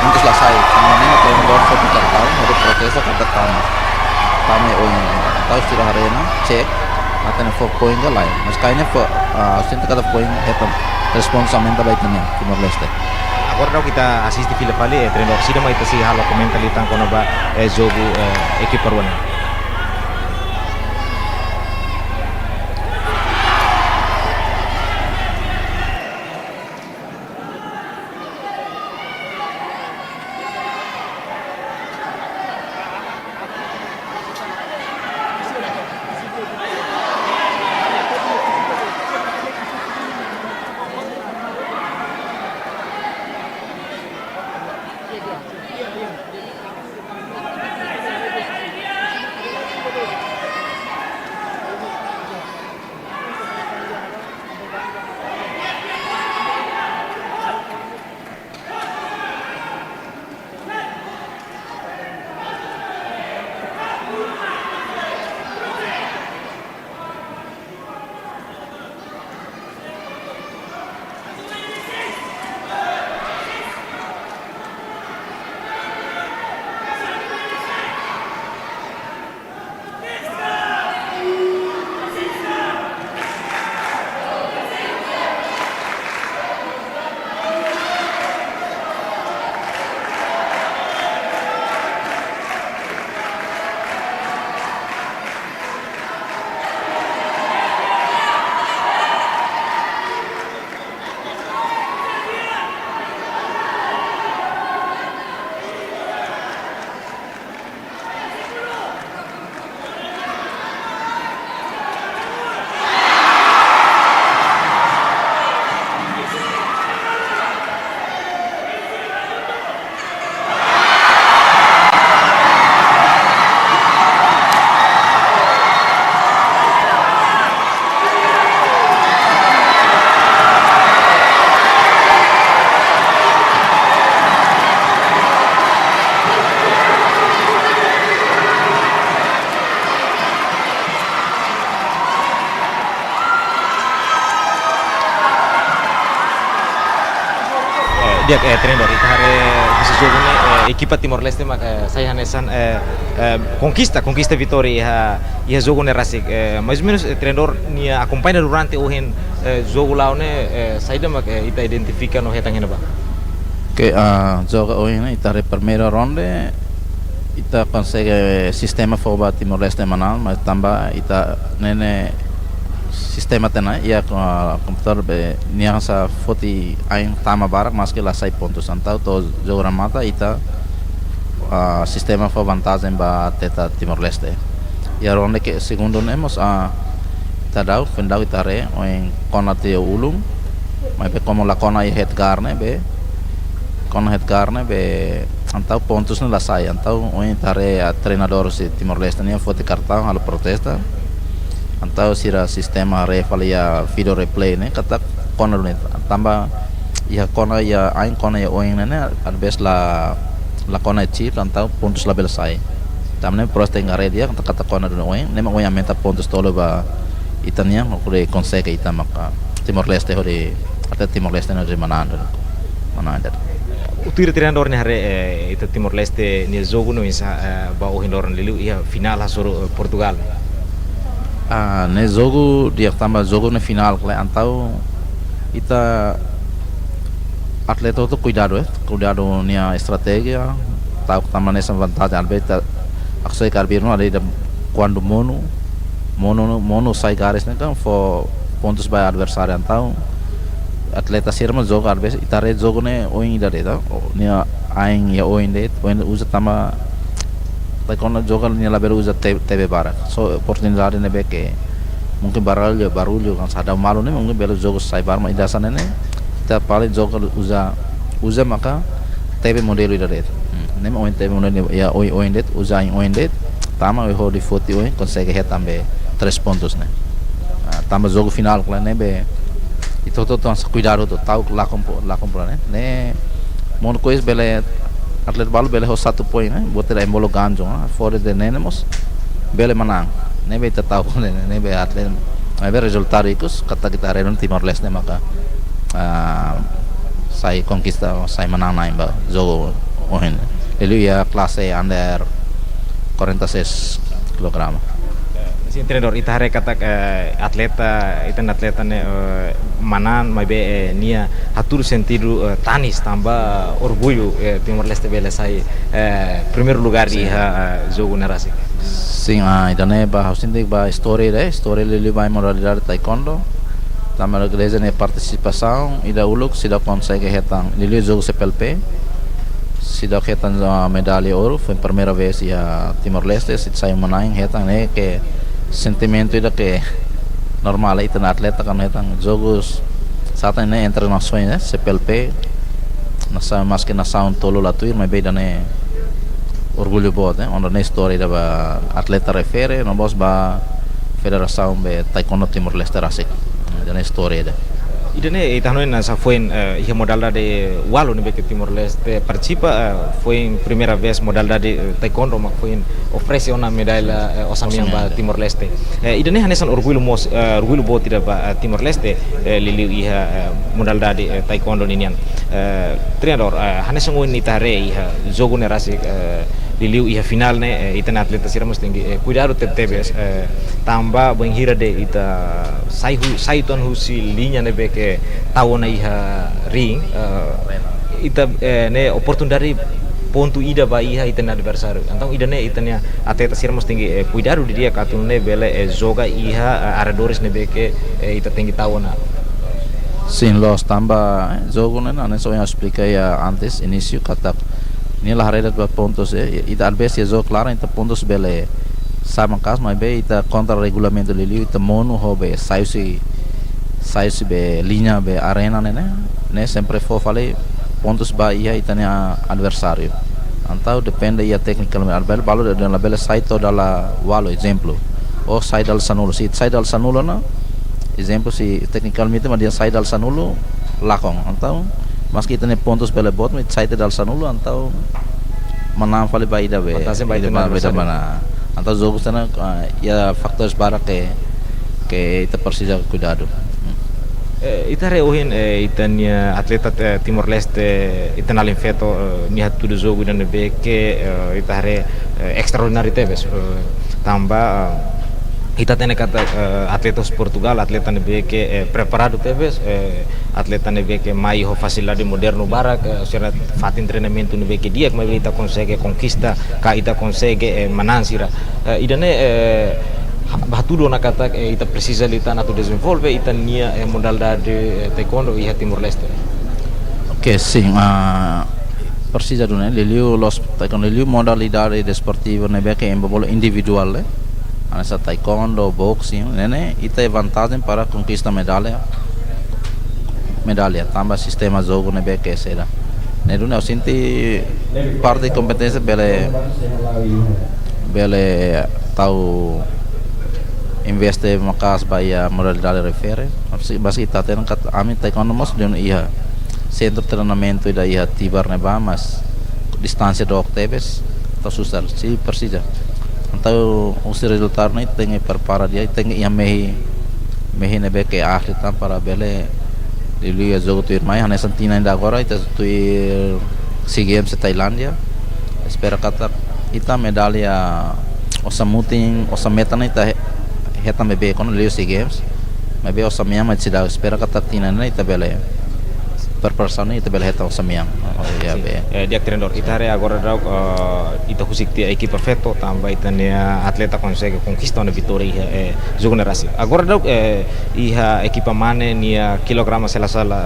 muitus la sai. Tama ne'e, tama dor foti kartaun, hodi protesta katak tama. Tama iha oin. Entaun sira haree ona, cek, atu ne'e fó poin ka lae. Mas kainnya fó, ah, sente katak poin hetan responsabilidade ba ita-nia Timor-Leste. Agora daudaun ita asiste fila fali, eh, treinadór, saida mak ita sei halo komenta liután kona-ba, eh, jogu, eh, ekipa rua ne'e? Eh, di'ak, eh, treinadór, ita haree husi jogu ne'e, eh, ekipa Timor-Leste mak, eh, sai hanesan, eh, eh, konkista, konkista vitória iha, iha jogu ne'e rasik. Eh, mais ou menus, eh, treinadór nia akompaña durante ohin, eh, jogu la'o ne'e, eh, saida mak, eh, ita identifika no hetan iha ne'ebá? Oke, ah, jogu ohin ne'e ita haree primeira ronde, ita konsege sistema fó ba Timor-Leste manán, mas tanba ita ne'e ne'e sistema tiha ona, iha ko-, komputadór be nia hanesan foti ain tama barak, maski la sai pontus. Entaun to'o jogu remata ita, ah, sistema fó vantajen ba atleta Timor-Leste. Iha ronde ke segundu ne'e mós, ah, ita daudaun, foin daudaun ita haree, ohin kona tiha ulun, maibé komu la kona iha headgear ne'e be, kona headgear ne'e be, entaun pontus ne'e la sai. Entaun ohin ita haree, ah, treinadór husi Timor-Leste nian foti kartaun halo protesta. Entaun sira sistema haree fali iha video replay ne'e katak kona duni. Tanba iha kona iha ain, kona iha oin ne'e ne'e, às vezes la, la kona chip, entaun pontus labele sai. Tanba ne'e protesta engarre dia, katak, katak kona duni oin, ne'e mak ohin aumenta pontus tolu ba ita-nian, hodi konsege ita maka Timor-Leste hodi, até Timor-Leste ne'e hodi manán, manán. Tuir treinadór nia haree, eh, ita Timor-Leste nia jogu ne'e oinsá, eh, ba ohin loron liuliu iha finál hasoru, eh, Portugal? Ah, ne'e jogu di'ak tanba jogu ne'e finál, klaru, entaun ita atleta hotu kuidadu, eh, kuidadu nia estratéjia, ta'uk tanba hanesan vantajen, às vezes ita, aksoik arbiru no ada ida kuandu monu, monu, monu sai garis ne'e kan fó pontus ba adversáriu, entaun atleta sira mak joga, às vezes ita haree jogu ne'e oin ida de'it, nia ain iha oin de'it, oin uza tanba, tanba kona joga nia labele uza te-, tebe barak. Só oportunidade ne'ebé ke mungkin barullu, barullu kan hanesan dadaun malu ne'e, mungkin bele jogu sai barak, mas ida hanesan ne'e ne'e, ita paling joga uza, uza maka tebe modelu ida de'it. Hmm. Ne'e mak ohin tebe, ohin iha oin, oin de'it, uza oin de'it, tama ohin hodi foti oin, konsege hetan be três pontos ne'e. Ah, tama jogu finál klaru ne'ebé ita hotu-hotu hanesan kuidadu hotu, ta'uk lakon pula, lakon pula ne'e. Ne'e monu kois bele atleta balu bele ho satu poin ne'e, buat ida ema bolu ganjong, ah, fora de ne'e ne'e mós bele manán. Ne'ebé ita ta'uk ne'e, ne'ebé atleta, ne'ebé rezultadu ikus, katak ita haree duni Timor-Leste ne'e maka, ah, sai konkista, sai manán na'in ba jogu ohin. Liuliu iha klase under quarenta e seis kilograma. Sin, treinadór, ita haree katak, eh, atleta, ita-nia atleta ne'e, eh, manán, maibé, eh, nia hatudu sentidu, eh, tanis tanba orgullu, eh, Timor-Leste bele sai, eh, primeiru lugár. Sin. Iha, eh, jogu ne'e rasik. Sin, ah, ida-ne'e ba, ha'u sente ba istória ida, istória liuliu ba modalidade taekwondo. Tanba igreja nia partisipasaun, ida uluk seidauk konsege hetan, liuliu jogu C P L P. Seidauk hetan, ah, medalla ouro, foin primeira vez iha Timor-Leste, seidauk sai manán hetan, ne'e ke sentimentu ida ke normál, ita-nia atleta kan hetan jogus sata ne'e entre nasoins, eh, C P L P, nasaun, maske nasaun tolu la tuir, maibé ida-ne'e orgullu boot, eh, onde ne'e istória ida ba atleta refere, no mós ba Federasaun be Taekwondo Timor-Leste rasik. Ida-ne'e istória ida. Ida-ne'e, ita hanoin hanesan foin, eh, iha modalidade ualu ne'ebé ke Timor-Leste partisipa, eh, foin primeira vez modalidade, eh, taekwondo mak foin oferese ona medalla, eh, osan-mean ba. Osan-mean, ya. Timor-Leste. Eh, ida-ne'e hanesan orgullu mós, eh, orgullu boot ida ba, eh, Timor-Leste, eh, liuliu iha, eh, modalidade, eh, taekwondo ninian. Eh, treinadór, eh, hanesan ohin ita haree iha jogu ne'e rasik, eh, liuliu iha finál ne'e, eh, ita-nia atleta sira mós tenke, eh, kuidadu tebetebes, eh, tanba bainhira de'it ita sai hu-, sai uitoan husi liña ne'ebé ke tau ona iha ring, eh, ita, eh, ne'e oportunidade pontu ida ba iha ita-nia adversáriu. Entaun ida-ne'e ita-nia atleta sira mós tenke, eh, kuidadu didi'ak atu nune'e bele, eh, joga iha, eh, arredores ne'ebé ke, eh, ita tenke tau ona. Sin, loos, tanba, eh, jogu ne'e, hanesan ohin esplika iha antes, inísiu, katak nia la haree de'it ba pontus, eh, ita às vezes iha jogu klaran, ita pontus bele sai maka'as, maibé ita kontra regulamentu liuliu, ita monu ho be sai husi, sai husi be liña be arena ne'e, ne'e, ne'e sempre fó fali pontus ba iha ita-nia adversáriu. Entaun depende iha teknikamente, às vezes balu dehan labele sai to'o dala ualu, ezemplu. Ou sai dala sanulu, se sai dala sanulu ona, ezemplu, se teknikamente mak dehan sai dala sanulu, lakon. Entaun, maske ita-nia pontus bele boot, maibé sai to'o dala sanulu, entaun manán fali ba ida be. Vantajen ba ida ita-nia mana, be ida adversáriu. Mana. Entaun jogu sira-ne'e, ah, iha fatores barak ke, ke ita presiza kuidadu. Eh, ita haree ohin, eh, ita-nia atleta, eh, Timor-Leste, ita-nia alin feto, eh, nia hatudu jogu ida ne'ebé ke, eh, ita haree, eh, estraordináriu tebes, eh, tanba, eh, ita hatene katak, eh, atleta husi Portugal, atleta ne'ebé ke, eh, preparadu tebes, eh, atleta ne'ebé ke mai ho fasilidade modernu barak, eh, sira fatin treinamentu ne'ebé ke di'ak, maibé ita konsege konkista, ka ita konsege, eh, manán sira. Eh, ida-ne'e, eh, ha-, hatudu ona katak, eh, ita presiza liután atu dezenvolve ita-nia, eh, modalidade, eh, taekwondo iha Timor-Leste. Oke, sin, ah, presiza duni, liuliu loos taekwondo, liuliu modalidade desportiva ne'ebé ke ema bolu individuál, eh. Hanesan taekwondo, boxing, ne'e ne'e, ita iha vantajen para konkista medalla, medalla, tanba sistema jogu ne'ebé ke saida. Ne'e duni ha'u sente parte kompeténsia bele, bele tau investe maka'as ba iha modalidade refere. Maibé, maibé ita hatene katak ami taekwondo mós duni iha sentru treinamentu ida iha Tibar ne'ebá, mas distánsia dook tebes, entaun susar, se presiza. Entaun husi rezultadu ne'e tenke prepara di'ak, tenke iha mehi, mehi ne'ebé ke ahli tan para bele liuliu iha jogu tuirmai, hanesan tinan ida agora, ita tuir SEA Games Tailándia. Espera katak ita medalla osan-mutin, osan-metan ne'e ita he-, hetan beibeik ona liu SEA Games. Maibé osan-mean mak seidauk, espera katak tinan ne'e ita bele preparasaun ne'e ita bele hetan osan-mean. Oh, ya, sin. Be. Eh, di'ak treinadór, ita haree agora daudaun, eh, ita husik tiha ekipa feto, tanba ita-nia atleta konsege konkista ona vitória iha, eh, jogu ne'e rasik. Agora daudaun, eh, iha ekipa mane nia kilograma se la sala,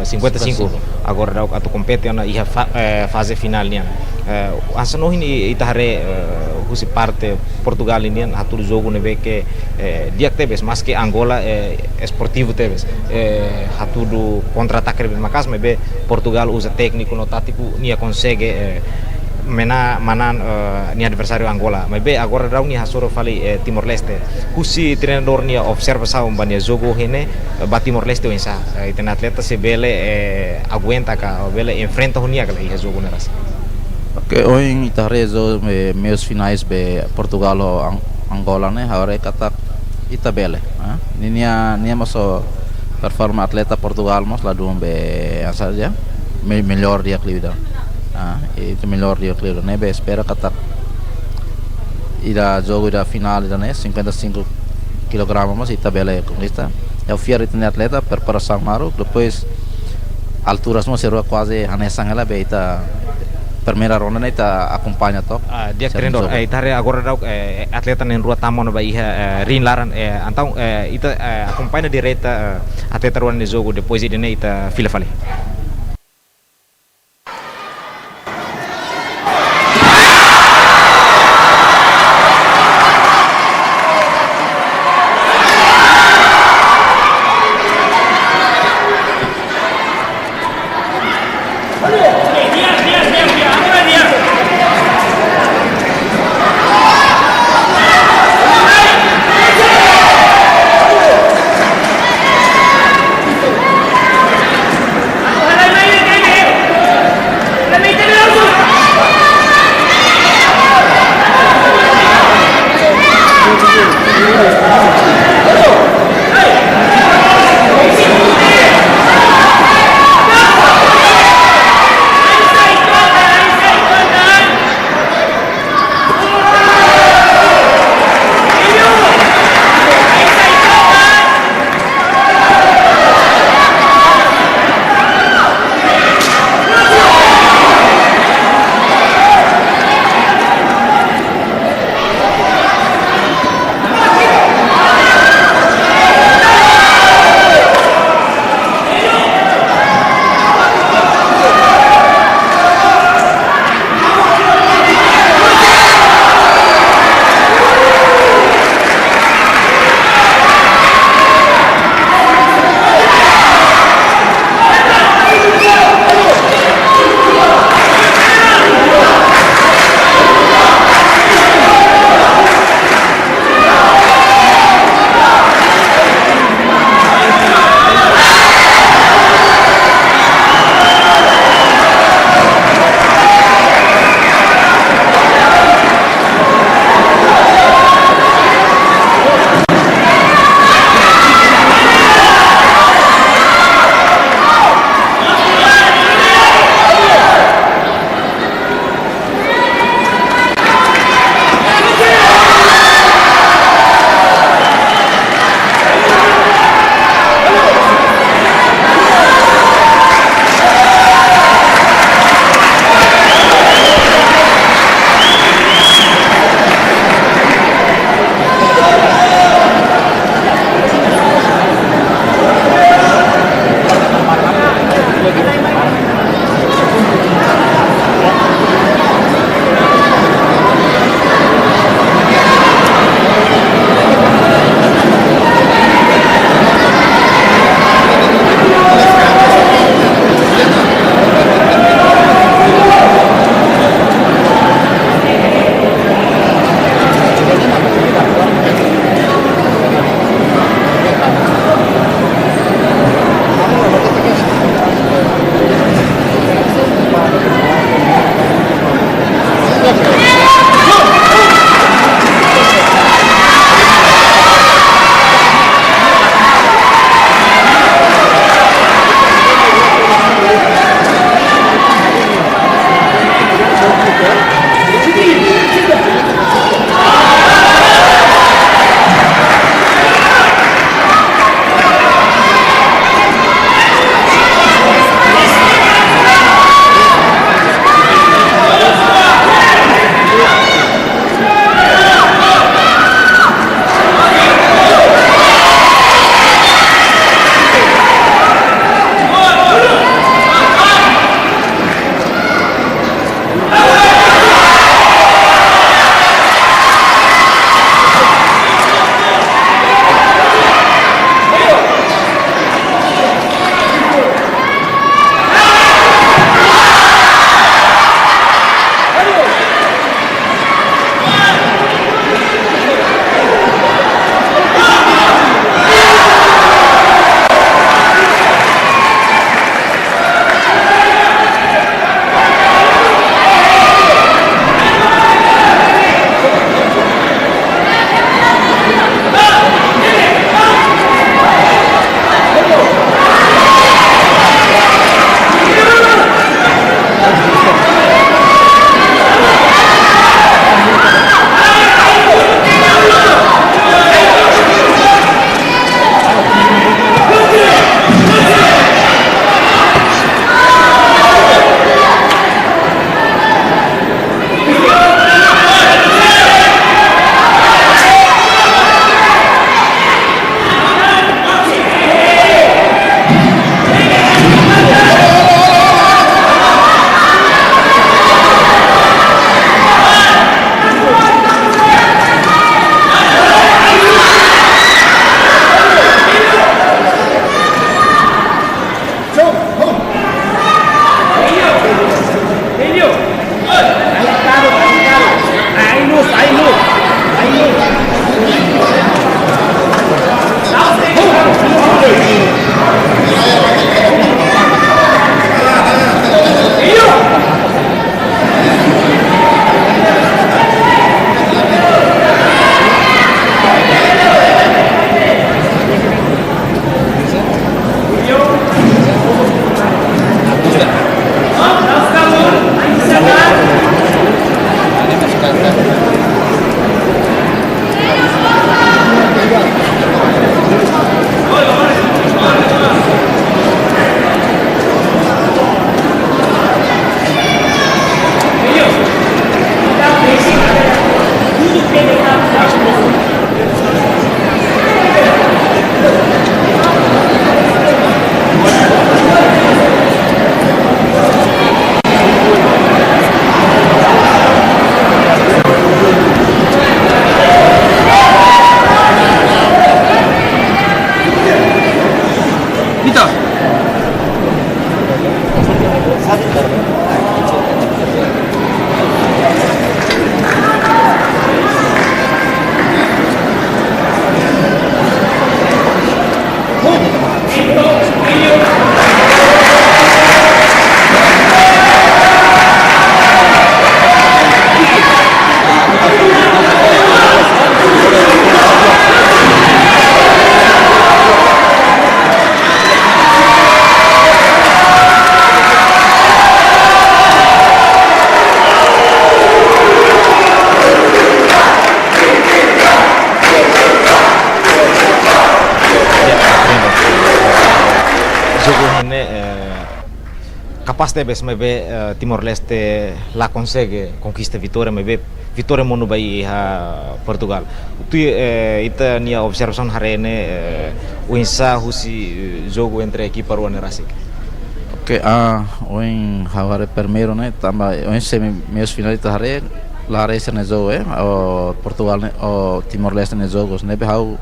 eh, cinquenta e cinco. Cinquenta e cinco. Agora daudaun atu kompete ona iha fa-, eh, faze finál nian. Eh, hanesan ohin ita haree, eh, husi parte Portugal nian hatudu jogu ne'ebé ke, eh, di'ak tebes, maske Angola, eh, esportivu tebes. Eh, hatudu kontra-atake ne'ebé maka'as, maibé Portugal uza tékniku no tátiku, nia konsege, eh, Mena manán, eh, nia adversáriu Angola. Maibé agora daudaun nia hasoru fali, eh, Timor-Leste. Husi treinadór nia observasaun ba nia jogu ne'e, eh, ba Timor-Leste oinsá. Eh, ita-nia atleta sei bele, eh, aguenta ka, ou bele enfrenta ho nia ka lae iha jogu ne'e rasik. Oke, ohin ita haree jogu, eh, meias finais be Portugal ho Ang-, Angola ne'e, ha'u haree katak ita bele, ah. Ninia, nia mós performa atleta Portugal mós ladún be, ah, saja, me-, melhor di'ak liu ida. Ah, ita melhor di'ak liu ida. Ne'ebé espera katak ida jogu ida finál ida ne'e, cinquenta e cinco kilograma mós ita bele konkista. Ha'u fiar ita-nia atleta, preparasaun naruk, depois alturas mós sei rua kuaze hanesan hela be ita primeira ronda ne'e ita akompaña took. Ah, di'ak, treinadór. Eh, ita haree agora daudaun, eh, atleta na'in-rua tama ona ba iha, eh, ring laran, eh, entaun, eh, ita, eh, akompaña direta, eh, atleta rua nia jogu, depois ida-ne'e ita fila fali. Jogu ne'e, eh, kapás tebes maibé, eh, Timor-Leste la konsege konkista vitória, maibé vitória monu ba iha Portugal. Tuir, eh, ita-nia observasaun haree ne'e, eh, oinsá husi, eh, jogu entre ekipa rua ne'e rasik? Oke, ah, ohin ha'u haree primeiru ne'e, tanba ohin semifinál ita haree, la haree sira-nia jogu, eh, o Portugal ne'e, o Timor-Leste nia jogu, ne'ebé ha'u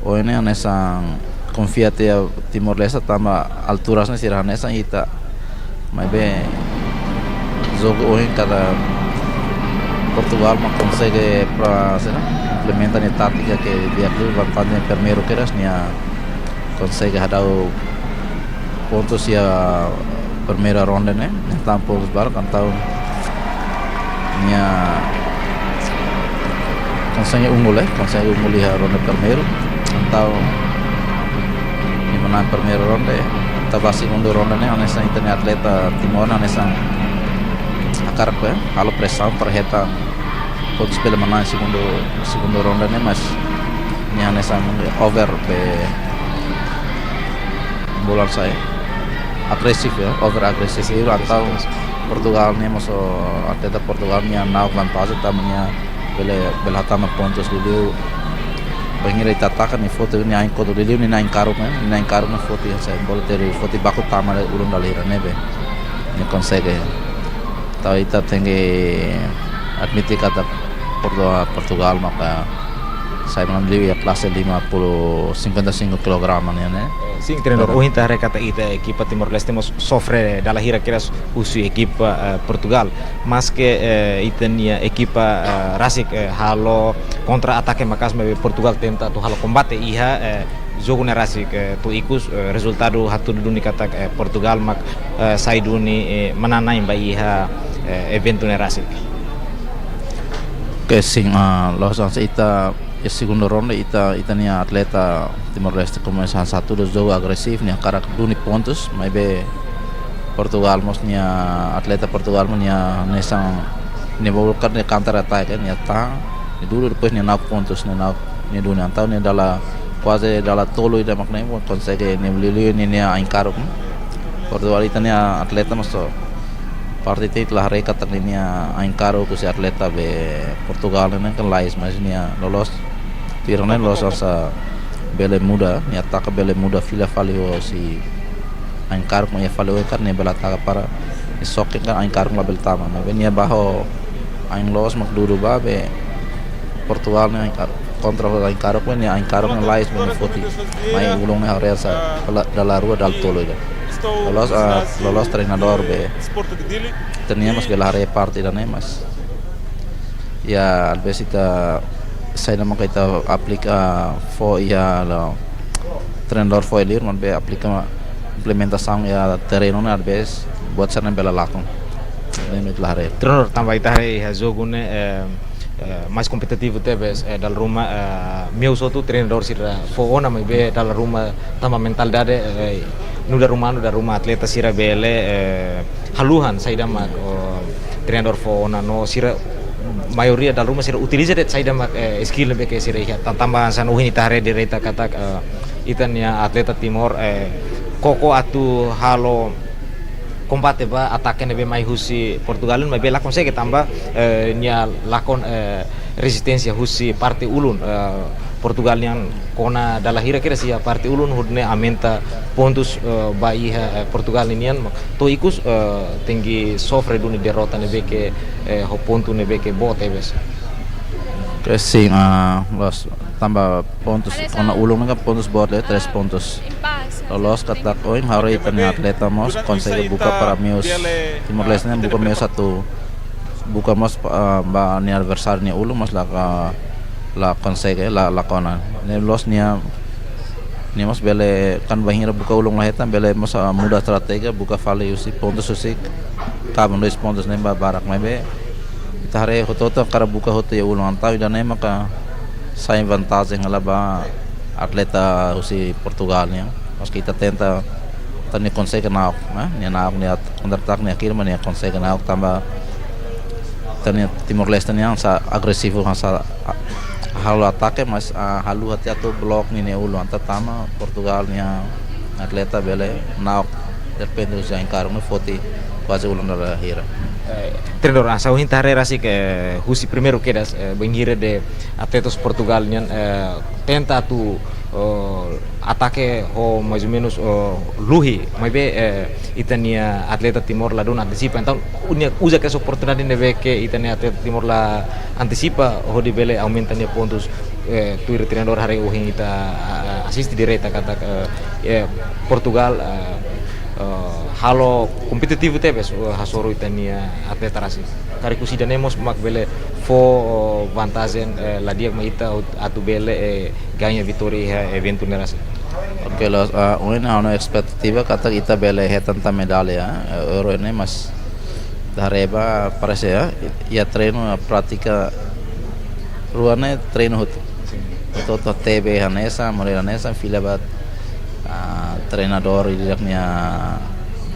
ohin ne'e hanesan konfia tiha Timor-Leste tanba altura ne'e sira hanesan ita. Maibé jogu ohin katak Portugal mak konsege para, saida, implementa nia tátika ke di'ak liu, vantajen primeiru kedas, nia konsege hadau pontus iha primeira ronda ne'e, nia tama pontus barak, entaun nia konsege unggul, eh, konsege unggul iha ronda primeiru, entaun nia manán primeira ronda, entaun ba segunda ronda ne'e, hanesan ita-nia atleta Timor ne'e hanesan hakarak, eh, halo presaun para hetan pontus bele manán segundu, segundu ronda ne'e, mas nia hanesan over be bulan sai agresif ya, over agresif. Agresif, entaun agresif. Portugal ne'e mós, atleta Portugal nia na'ok vantajen tanba nia bele, bele hatama pontus liuliu. Bainhira ita ataka nia foti nia ain kotuk liuliu, nia ain karuk ne'e, nia ain karuk ne'e foti, sai bola teri foti baku tama ulun dala hira ne'ebé nia konsege. Entaun ita tenke admite katak Portu-, Portugal maka sai malam liu iha klase lima puluh, cinquenta e cinco kilograma nian ne'e. Sin, treinadór, ohin ita haree katak ita ekipa Timor-Leste mós sofre dala hira kedas husi ekipa, eh, Portugal. Maske, eh, ita-nia ekipa, eh, rasik, eh, halo kontra-atake maka'as maibé Portugal tenta atu halo kombate iha, eh, jogu ne'e rasik, eh, to'o ikus, eh, rezultadu hatudu duni katak, eh, Portugal mak, eh, sai duni, eh, manán-na'in ba iha, eh, eventu ne'e rasik. Oke, sin, ah, loos hanesan ita, iha segundu ronda ita, ita-nia atleta Timor-Leste komesa hanesan hatudu jogu agresif, nia hakarak duni pontus, maibé Portugal mós nia atleta Portugal mós nia hanesan nia bolu katak nia counter attack, nia tahan, nia dudu, depois nia na'ok pontus, nia na'ok, nia duni, entaun nia dala, kuaze dala tolu ida mak ne'e, konsege nia liuliu nia, nia ain karuk. Portugal ita-nia atleta mós so parte ita la haree katak nia ain karuk husi atleta be Portugal ne'e kan lais, mas nia loloos. Tuir ne'e loloos hanesan bele muda, nia ataka bele muda fila fali husi ain karuk, nia fali ho katak nia bele ataka para nia xoke kan ain karuk labele tama. Maibé nia ba ho ain loos mak dudu ba be Portugal ne'e ain kar-, kontra ho ain karuk, nia ain karuk ne'e lais be nia foti mai ulun ne'e haree hanesan dala, dala rua, dala tolu ida. Loloos, ah, loloos treinadór be ita-nia mós bele haree parte ida-ne'e, mas ya, às vezes ita, saida maka ita aplika fó iha, la, treinadór fó iha liur, maibé aplika implementasaun iha terrenu ne'e às vezes buat sira-ne'e bele lakon. Ne'e mak ita la haree. Treinadór, tanba ita haree iha jogu ne'e, eh, eh, mais kompetitivu tebes, eh, dala ruma, eh, meus hotu treinadór sira fó ona, maibé dala ruma tanba mentalidade, eh, nu'udar umanu, dala ruma atleta sira bele, eh, haluha saida mak, oh, treinadór fó ona no sira maioria dala ruma sira utiliza de'it saida mak, eh, skill ne'ebé ke sira iha. Tan-, tanba hanesan ohin ita haree direta katak, eh, ita-nia atleta Timor, eh, koko atu halo kombate ba atake ne'ebé mai husi Portugal, maibé la konsege tanba, eh, nia lakon, eh, rezisténsia husi parte ulun, eh, Portugal nian kona dala hira kedas iha parte ulun hodi nune'e aumenta pontus, eh, ba iha, eh, Portugal ninian, to'o ikus, eh, tenke sofre duni derrota ne'ebé ke, eh, ho pontu ne'ebé ke boot tebes. Oke, sin, ah, loos tanba pontus, kona ulun ne'e pontus boot, eh, três pontus. Loloos katak ohin haree ita-nia atleta mós konsege buka para meus, Timor-Leste ne'e buka meus atu buka mós, ah, ba nia adversáriu nia ulun, mas la, ah, la konsege, la, la kona. Ne'e loloos nia, nia mós bele, kan bainhira buka ulun la hetan, bele mós, ah, muda estratéjia, buka fali husi pontus husi kaben dois pontus ne'e ba barak, maibé ita haree hotu-hotu hakarak buka hotu iha ulun, entaun ida-ne'e maka sai vantajen hela ba atleta husi Portugal nian. Maske ita tenta, entaun nia konsege na'ok, eh? Nia na'ok, nia kontra-atake, nia afirma, nia konsege na'ok tanba ita-nia Timor-Leste nian hanesan agresivu, hanesan, ah, halo atake, mas, ah, haluha tiha atu blok ninia ulun, entaun tama Portugal nia atleta bele na'ok derrepente husi enkargo ne'e foti kuaze ulan dala hira. Eh, treinadór, ah, ha'u hein ita haree rasik, eh, husi primeiru kedas, eh, bainhira de'it atletas Portugal nian, eh, tenta atu, oh, atake ho mais ou menus, oh, luhi, maibé, eh, ita-nia atleta Timor ladún antisipa. Entaun, nia uza kedas oportunidade ne'ebé ke ita-nia atleta Timor la antisipa, hodi bele aumenta nia pontus, eh, tuir treinadór haree ohin ita, ah, asiste direta katak, eh, eh, Portugal, eh, eh, halo kompetitivu tebes, eh, hasoru ita-nia atleta rasik. Karik husi ida-ne'e mós mak bele fó, oh, vantajen, eh, la di'ak mai ita atu bele, eh, gaña vitória iha eventu ne'e rasik. Oke, loos, ah, ohin ha'u-nia espetativa katak ita bele hetan tan medalla, eh, ouro ne'e, mas ita haree ba parese, eh, iha treinu, iha prátika rua ne'e treinu hotu. Hotu-hotu tebe hanesan, modelu hanesan, fila ba, ah, treinadór ida-idak nia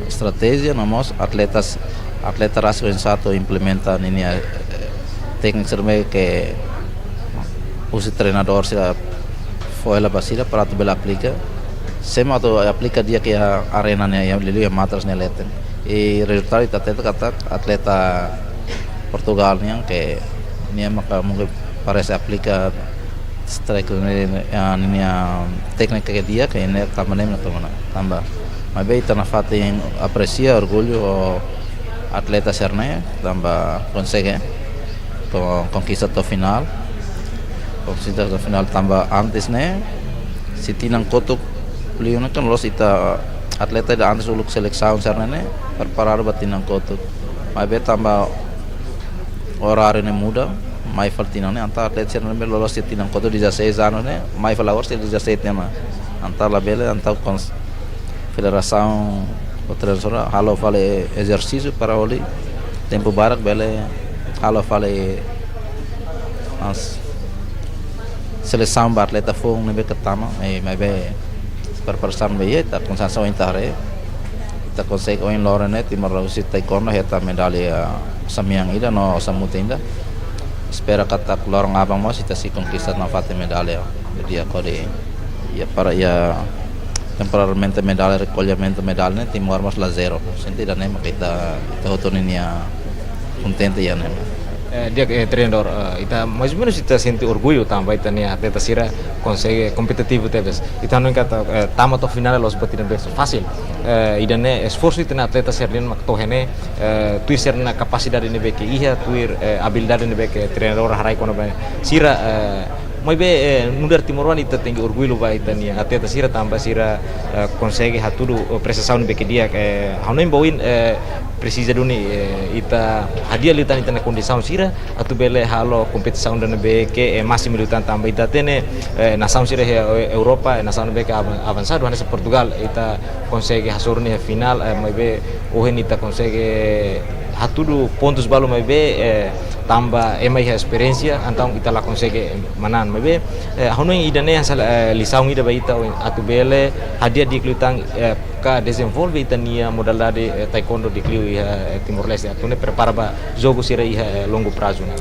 estratéjia, no mós atletas, atleta rasik oinsá atu implementa ninia, eh, téknika sira-ne'ebé ke husi treinadór sira fó hela ba sira para atu bele aplika. Sé mak atu aplika di'ak iha arena ne'e, iha liuliu iha matras ne'e leten. I rezultadu ita hatete katak atleta Portugal nian ke nia maka mungkin parese aplika strike ne'e, ah, ninia téknika ke di'ak, ke ne'e tanba ne'e mak tama ona. Tanba, maibé ita nafatin apresia, orgullu ho atleta sira-ne'e, tanba konsege kon-, konkista to'o finál. Konkista to'o finál tanba antes ne'e, se tinan kotuk liu ne'e kan loloos ita atleta ida antes uluk selesaun sira-ne'e ne'e preparadu ba tinan kotuk. Maibé tanba oráriu ne'e muda, mai fali tinan ne'e, entaun atleta sira-ne'e loloos iha tinan kotuk dezasseis anos ne'e, mai fali agora sei dezassete anos. Entaun labele, entaun kons-, federasaun ou treinadór halo fali ezersísiu para hodi tempu barak bele halo fali as selesaun ba atleta foun ne'ebé ke tama, eh, maibé preparasaun be ita konsensaun ita haree. Ita konsege ohin loron ne'e Timor husi taekwondo hetan medalla osan-mean ida no osan-mutin ida. Espera katak loron aban mós ita sei konkista nafatin medalla. Jadi, iha kode, iha para, iha temporariamente medalla, rekollimentu medalla ne'e Timor mós la zero. Sente ida-ne'e mak ita, ita hotu ninia kontente iha ne'e. Eh, di'ak, eh, treinadór, eh, ita mais ou menus ita sente orgullu tanba ita-nia atleta sira konsege kompetitivu tebes. Ita hanoin katak, eh, tama to'o finál la'ós buat ida ne'ebé fasil. Eh, ida-ne'e esforsu ita-nia atleta sira-nian mak to'o iha ne'e, eh, tuir sira-nia kapasidade ne'ebé ke iha, tuir, eh, abilidade ne'ebé ke treinadór haraik kona-ba sira, eh, maibé, eh, nu'udar timoroan ita tenke orgullu ba ita-nia atleta sira tanba sira, eh, konsege hatudu, eh, prestasaun ne'ebé ke di'ak, eh, hanoin ba oin, eh, presiza duni, eh, ita hadi'a liután ita-nia kondisaun sira atu bele halo kompetisaun ida ne'ebé ke, eh, másimu liután tanba ita hatene, eh, nasaun sira iha, eh, Europa, eh, nasaun ne'ebé ke avan-, avansadu, hanesan Portugal, ita konsege hasoru nia finál, eh, maibé ohin ita konsege hatudu pontus balu maibé, eh, tanba ema iha esperiénsia, entaun ita la konsege manán. Maibé, eh, hanoin ida-ne'e hanesan, eh, lisaun ida ba ita atu bele hadi'a di'ak liután, eh, ka dezenvolve ita-nia modalidade, eh, taekwondo di'ak liu iha, eh, Timor-Leste atu nune'e prepara ba jogu sira iha, eh, longu prazu ne'e.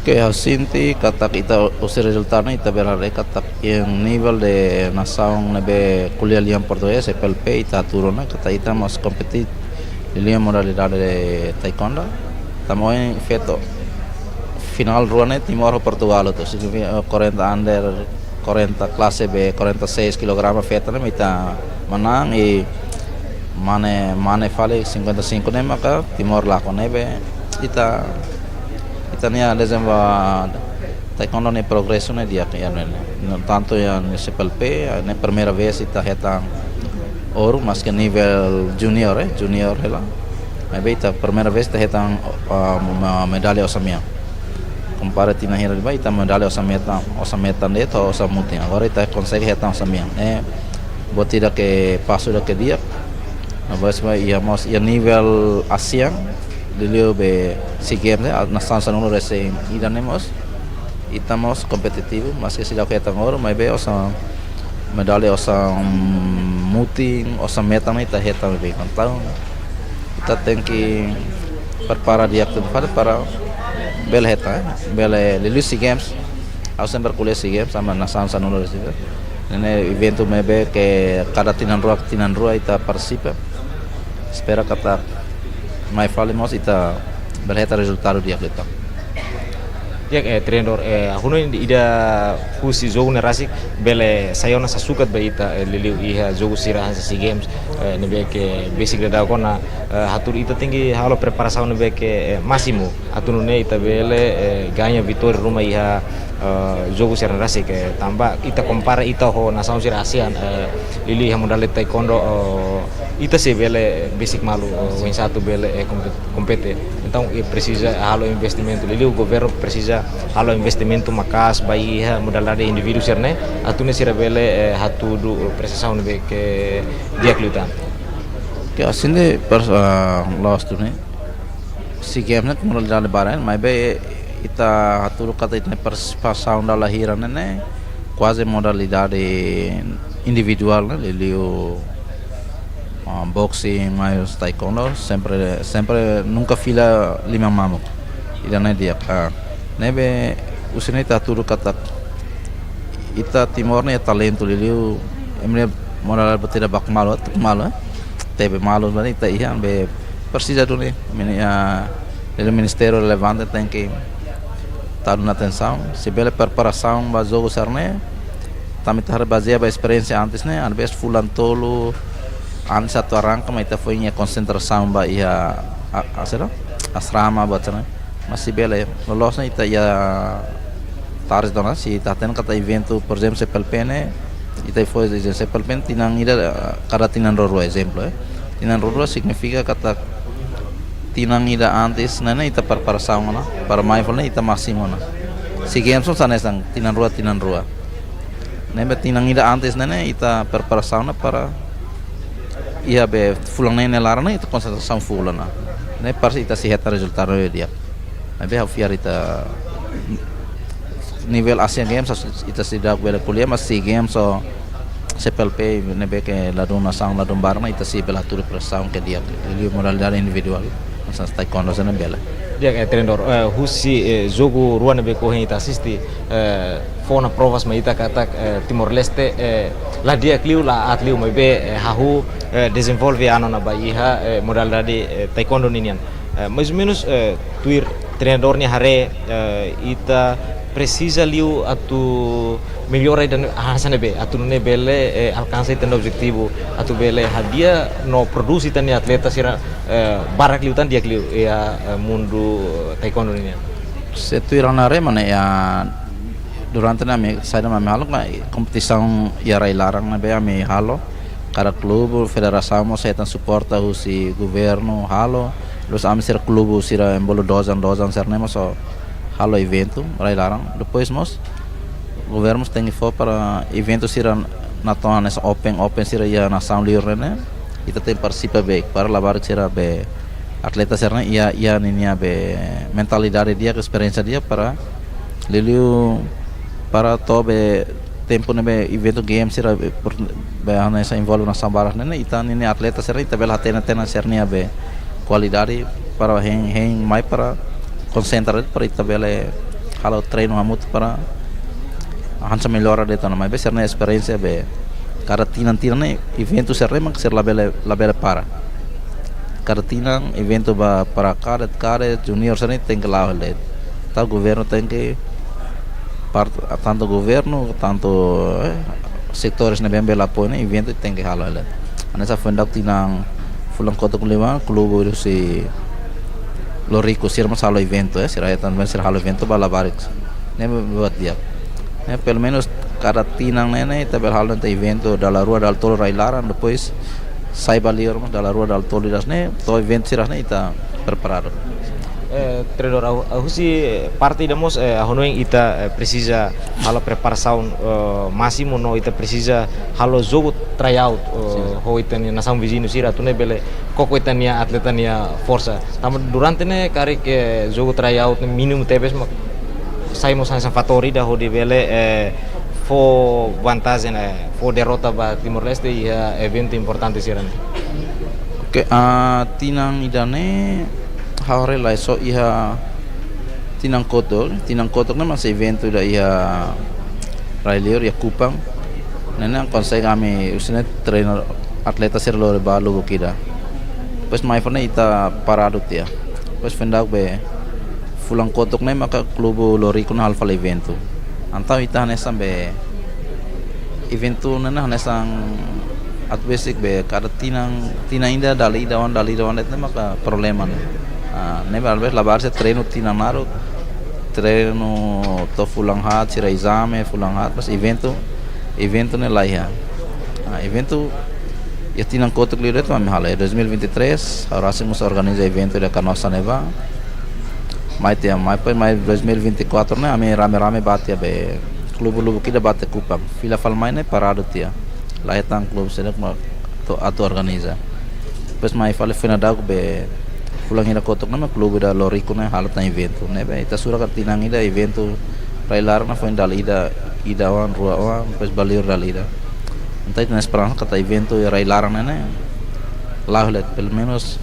Oke, ha'u sente katak ita husi rezultadu ne'e ita bele haree katak iha nivel de nasaun ne'ebé ko'alia lian portugés, S P L P, ita hatudu ona katak ita mós kompete liuliu modalidade de taekwondo. Tanba ohin feto finál rua ne'e Timor ho Portugal hotu, signifika, eh, kuarenta under, kuarenta klase B, kuarenta seis kilograma feto ne'e mak ita manán i mane, mane fali sinkuenta e sinku ne'e maka Timor lakon ne'ebé ita, ita-nia dezenvolve taekwondo nia progresu ne'e di'ak iha ne'e. No tantu iha S P L P, ne'e primeira vez ita hetan ouro, maske nivel junior, eh, junior hela. Maibé ita primeira vez ita hetan, ah, ma-, medalla osan-mean. Kompara tinan hira liubá, ita medalla osan-metan, osan-metan de'it ho osan-mutin. Agora ita konsege hetan osan-mean. Eh, buat ida ke pasu ida ke di'ak. Maibé iha mós, iha nivel ASEAN, liuliu be SEA Games, eh, nasaun sanulu-resin-ida ne'e mós ita mós kompetitivu, maske seidauk hetan ouro, maibé osan medalla osan-mutin, osan-metan ita hetan be. Entaun, ita tenke prepara di'ak tuir fali para bele hetan, eh, bele liuliu SEA Games. Ha'u sempre ko'alia SEA Games, tanba nasaun sanulu-resin-ida. Ne'e eventu ne'ebé ke kada tinan rua, tinan rua ita partisipa. Espera katak mai fali mós ita bele hetan rezultadu di'ak liután. Di'ak, eh, treinadór, eh, ha'u hanoin ida husi jogu ne'e rasik bele sai ona sasukat ba ita, eh, liuliu iha jogu sira hanesan SEA Games, eh, ne'ebé ke besik daudauk ona, eh, hatudu ita tenke halo preparasaun ne'ebé ke, eh, másimu. Atu nune'e ita bele, eh, gaña vitória ruma iha, eh, jogu sira ne'e rasik, eh, tanba ita kompara ita ho nasaun sira ASEAN, eh, liuliu iha modalidade taekwondo, eh, ita sei bele besik malu, eh, oinsá atu bele, eh, kompe-, kompete. Entaun, eh, presiza halo investimentu. Liuliu governu presiza halo investimentu maka'as ba iha modalidade indivíduu sira-ne'e, atu nune'e sira bele, eh, hatudu prestasaun ne'ebé ke di'ak liután. Ke asin de pers-, ah, loos tu ne'e. SEA Games ne'e modalidade barak, maibé ita hatudu katak ita-nia partisipasaun dala hira ne'e, ne'e kuaze modalidade individuál, ne'e, liuliu, ah, boxing, mais taekwondo, sempre, sempre nunka fila liman mamuk. Ida-ne'e di'ak, ah, ne'ebé husi ne'e ita hatudu katak ita Timor ne'e talentu liuliu, ema ne'e modalidade buat ida baku malu, tuk malu, eh. Tebe malu, maibé ita iha be presiza duni, mini-, ah, liuliu ministériu relevante tenke tau ona atensaun, se bele preparasaun ba jogu sira-ne'e, tanba ita haree bazeia ba esperiénsia antes ne'e, às vezes fulan tolu antes atu arranka, maibé ita foin iha konsentrasaun ba iha, a, a, sira, asrama, buat sira-ne'e. Mas se bele, loloos ne'e ita iha target ona, se ita hatene katak eventu, por ezemplu, CPLP ne'e, ita fó ezemplu CPLP ne'e, tinan ida, eh, kada tinan rua-rua ezemplu, eh. Tinan rua-rua signifika katak tinan ida antes ne'e, ne'e ita preparasaun ona, para mai fali ne'e ita másimu ona. SEA Games hanesan tinan rua, tinan rua. Ne'ebé tinan ida antes ne'e, ne'e ita preparasaun ona para iha be fulan neen nia laran ne'e ita konsentrasaun full ona. Ne'e para ita sei hetan rezultadu di'ak. Maibé ha'u fiar ita nivel Asian Games ita seidauk bele ko'alia, mas SEA Games ho CPLP ne'ebé ke ladún nasaun, ladún barak ne'e ita sei bele hatudu prestasaun ke di'ak. Liuliu modalidade individuál, hanesan taekwondo sira-ne'e bele. Di'ak, eh, treinadór, eh, husi, eh, jogu rua ne'ebé ke ohin ita asiste, eh, fó ona provas mai ita katak, eh, Timor-Leste, eh, la di'ak liu, la aat liu, maibé, eh, hahú, eh, dezenvolve an ona ba iha, eh, modalidade, eh, taekwondo ninian. Eh, mais ou menos, eh, tuir treinadór nia haree, eh, ita presiza liu atu mellora ida hanesan ne'ebé, atu nune'e bele, eh, alkansa ita-nia objetivu, atu bele hadi'a no prodús ita-nia atleta sira, eh, barak liután, di'ak liu iha, eh, mundu, eh, taekwondo ninian. Se tuir ha'u-nia haree mak ne'e, iha durante ne'e ami, saida mak ami halo, mak kompetisaun iha rai-laran ne'ebé ami halo. Kada klube, federasaun mós hetan suporta husi governu halo. Terus ami sira klube sira ema bolu dojang, dojang sira-ne'e mós halo eventu rai-laran. Depois mós governu mós tenke fó para eventu sira natoon hanesan open, open sira iha nasaun liur ne'e, ita tenke partisipa bek para labarik sira be atleta sira-ne'e iha, iha ninia be mentalidade di'ak, esperiénsia di'ak para liuliu para to'o be tempu ne'ebé eventu game sira be, por, be hanesan envolve nasaun barak ne'e, ita ninia atleta sira ita bele hatene, hatene sira-nia be kualidade para hein, hein mai para konsentra para ita bele halo treinu hamutuk para hanesan mellora de'it ona. Maibé sira-nia esperiénsia be kada tinan, tinan ne'e eventu sira-ne'e mak sira labele, labele para. Kada tinan eventu ba para kadet, kadet, junior sira-ne'e tenke la'o hela de'it. Entaun governu tenke part-, tantu governu, tantu, eh, setores ne'ebé bele apoiu ne'e, eventu tenke halo hela. Hanesan foin daudauk tinan fulan kotuk liubá, klube husi Loriku sira mós halo eventu, eh, sira hetan, sira halo eventu ba labarik. Ne'e buat di'ak. Ne'e pelumenus kada tinan ne'e, ne'e ita bele halo ita eventu dala rua, dala tolu rai-laran, depois sai ba liur mós dala rua, dala tolu ida-ne'e, to'o eventu sira-ne'e ita preparadu. Eh, treinadór, ha'u, ha'u husi parte ida mós, eh, ha'u hanoin ita, eh, presiza halo preparasaun, eh, másimu no ita presiza halo jogu tryout, eh, ho ita-nia nasaun viziñu sira atu nune'e bele koko ita-nia atleta nia forsa. Tanba durante ne'e karik jogu tryout ne'e mínimu tebes mak sai mós hanesan fatór ida hodi bele, eh, fó vantajen, eh, fó derrota ba Timor-Leste iha eventu importante sira-ne'e. Oke, ah, tinan ida-ne'e ha'u haree lae só iha tinan kotuk, tinan kotuk ne'e mak eventu ida iha rai-liur iha Kupang. Ne'e ne'e konsege ami husi ne'e treinu atleta sira lori ba lubuk ida. Depois mai fali ne'e ita paradu tiha. Depois foin daudauk be fulan kotuk ne'e maka klube Loriku ne'e halo fali eventu. Entaun ita hanesan be eventu ne'e ne'e hanesan atu besik be kada tinan, tinan ida dala ida oan, dala ida oan de'it ne'e maka problema ne'e. Ah, ne'e be alves labarik sira treinu tinan naruk, treinu to'o fulan haat, sira ezame fulan haat, mas eventu, eventu ne'e laiha. Ah, eventu iha tinan kotuk liu de'it ami halo, iha dois mil e vinte e três, agora sei mós organiza eventu ida Canossa ne'ebá. Mai tiha, mai depois mai dois mil e vinte e quatro ne'e, ami rame-rame bá tiha be klube lubuk ida bá tiha Kupang. Fila fali mai ne'e paradu tiha. Laiha tan klube sira mak atu, atu organiza. Depois mai fali foin daudauk be fulan ida kotuk ne'e mak klube ida Loriku ne'e halo tan eventu. Ne'ebé ita sura katak tinan ida eventu rai-laran ne'e foin dala ida, ida oan, rua oan, depois ba liur dala ida. Entaun ita-nia esperansa katak eventu rai-laran ne'e ne'e la'o hela, pelumenus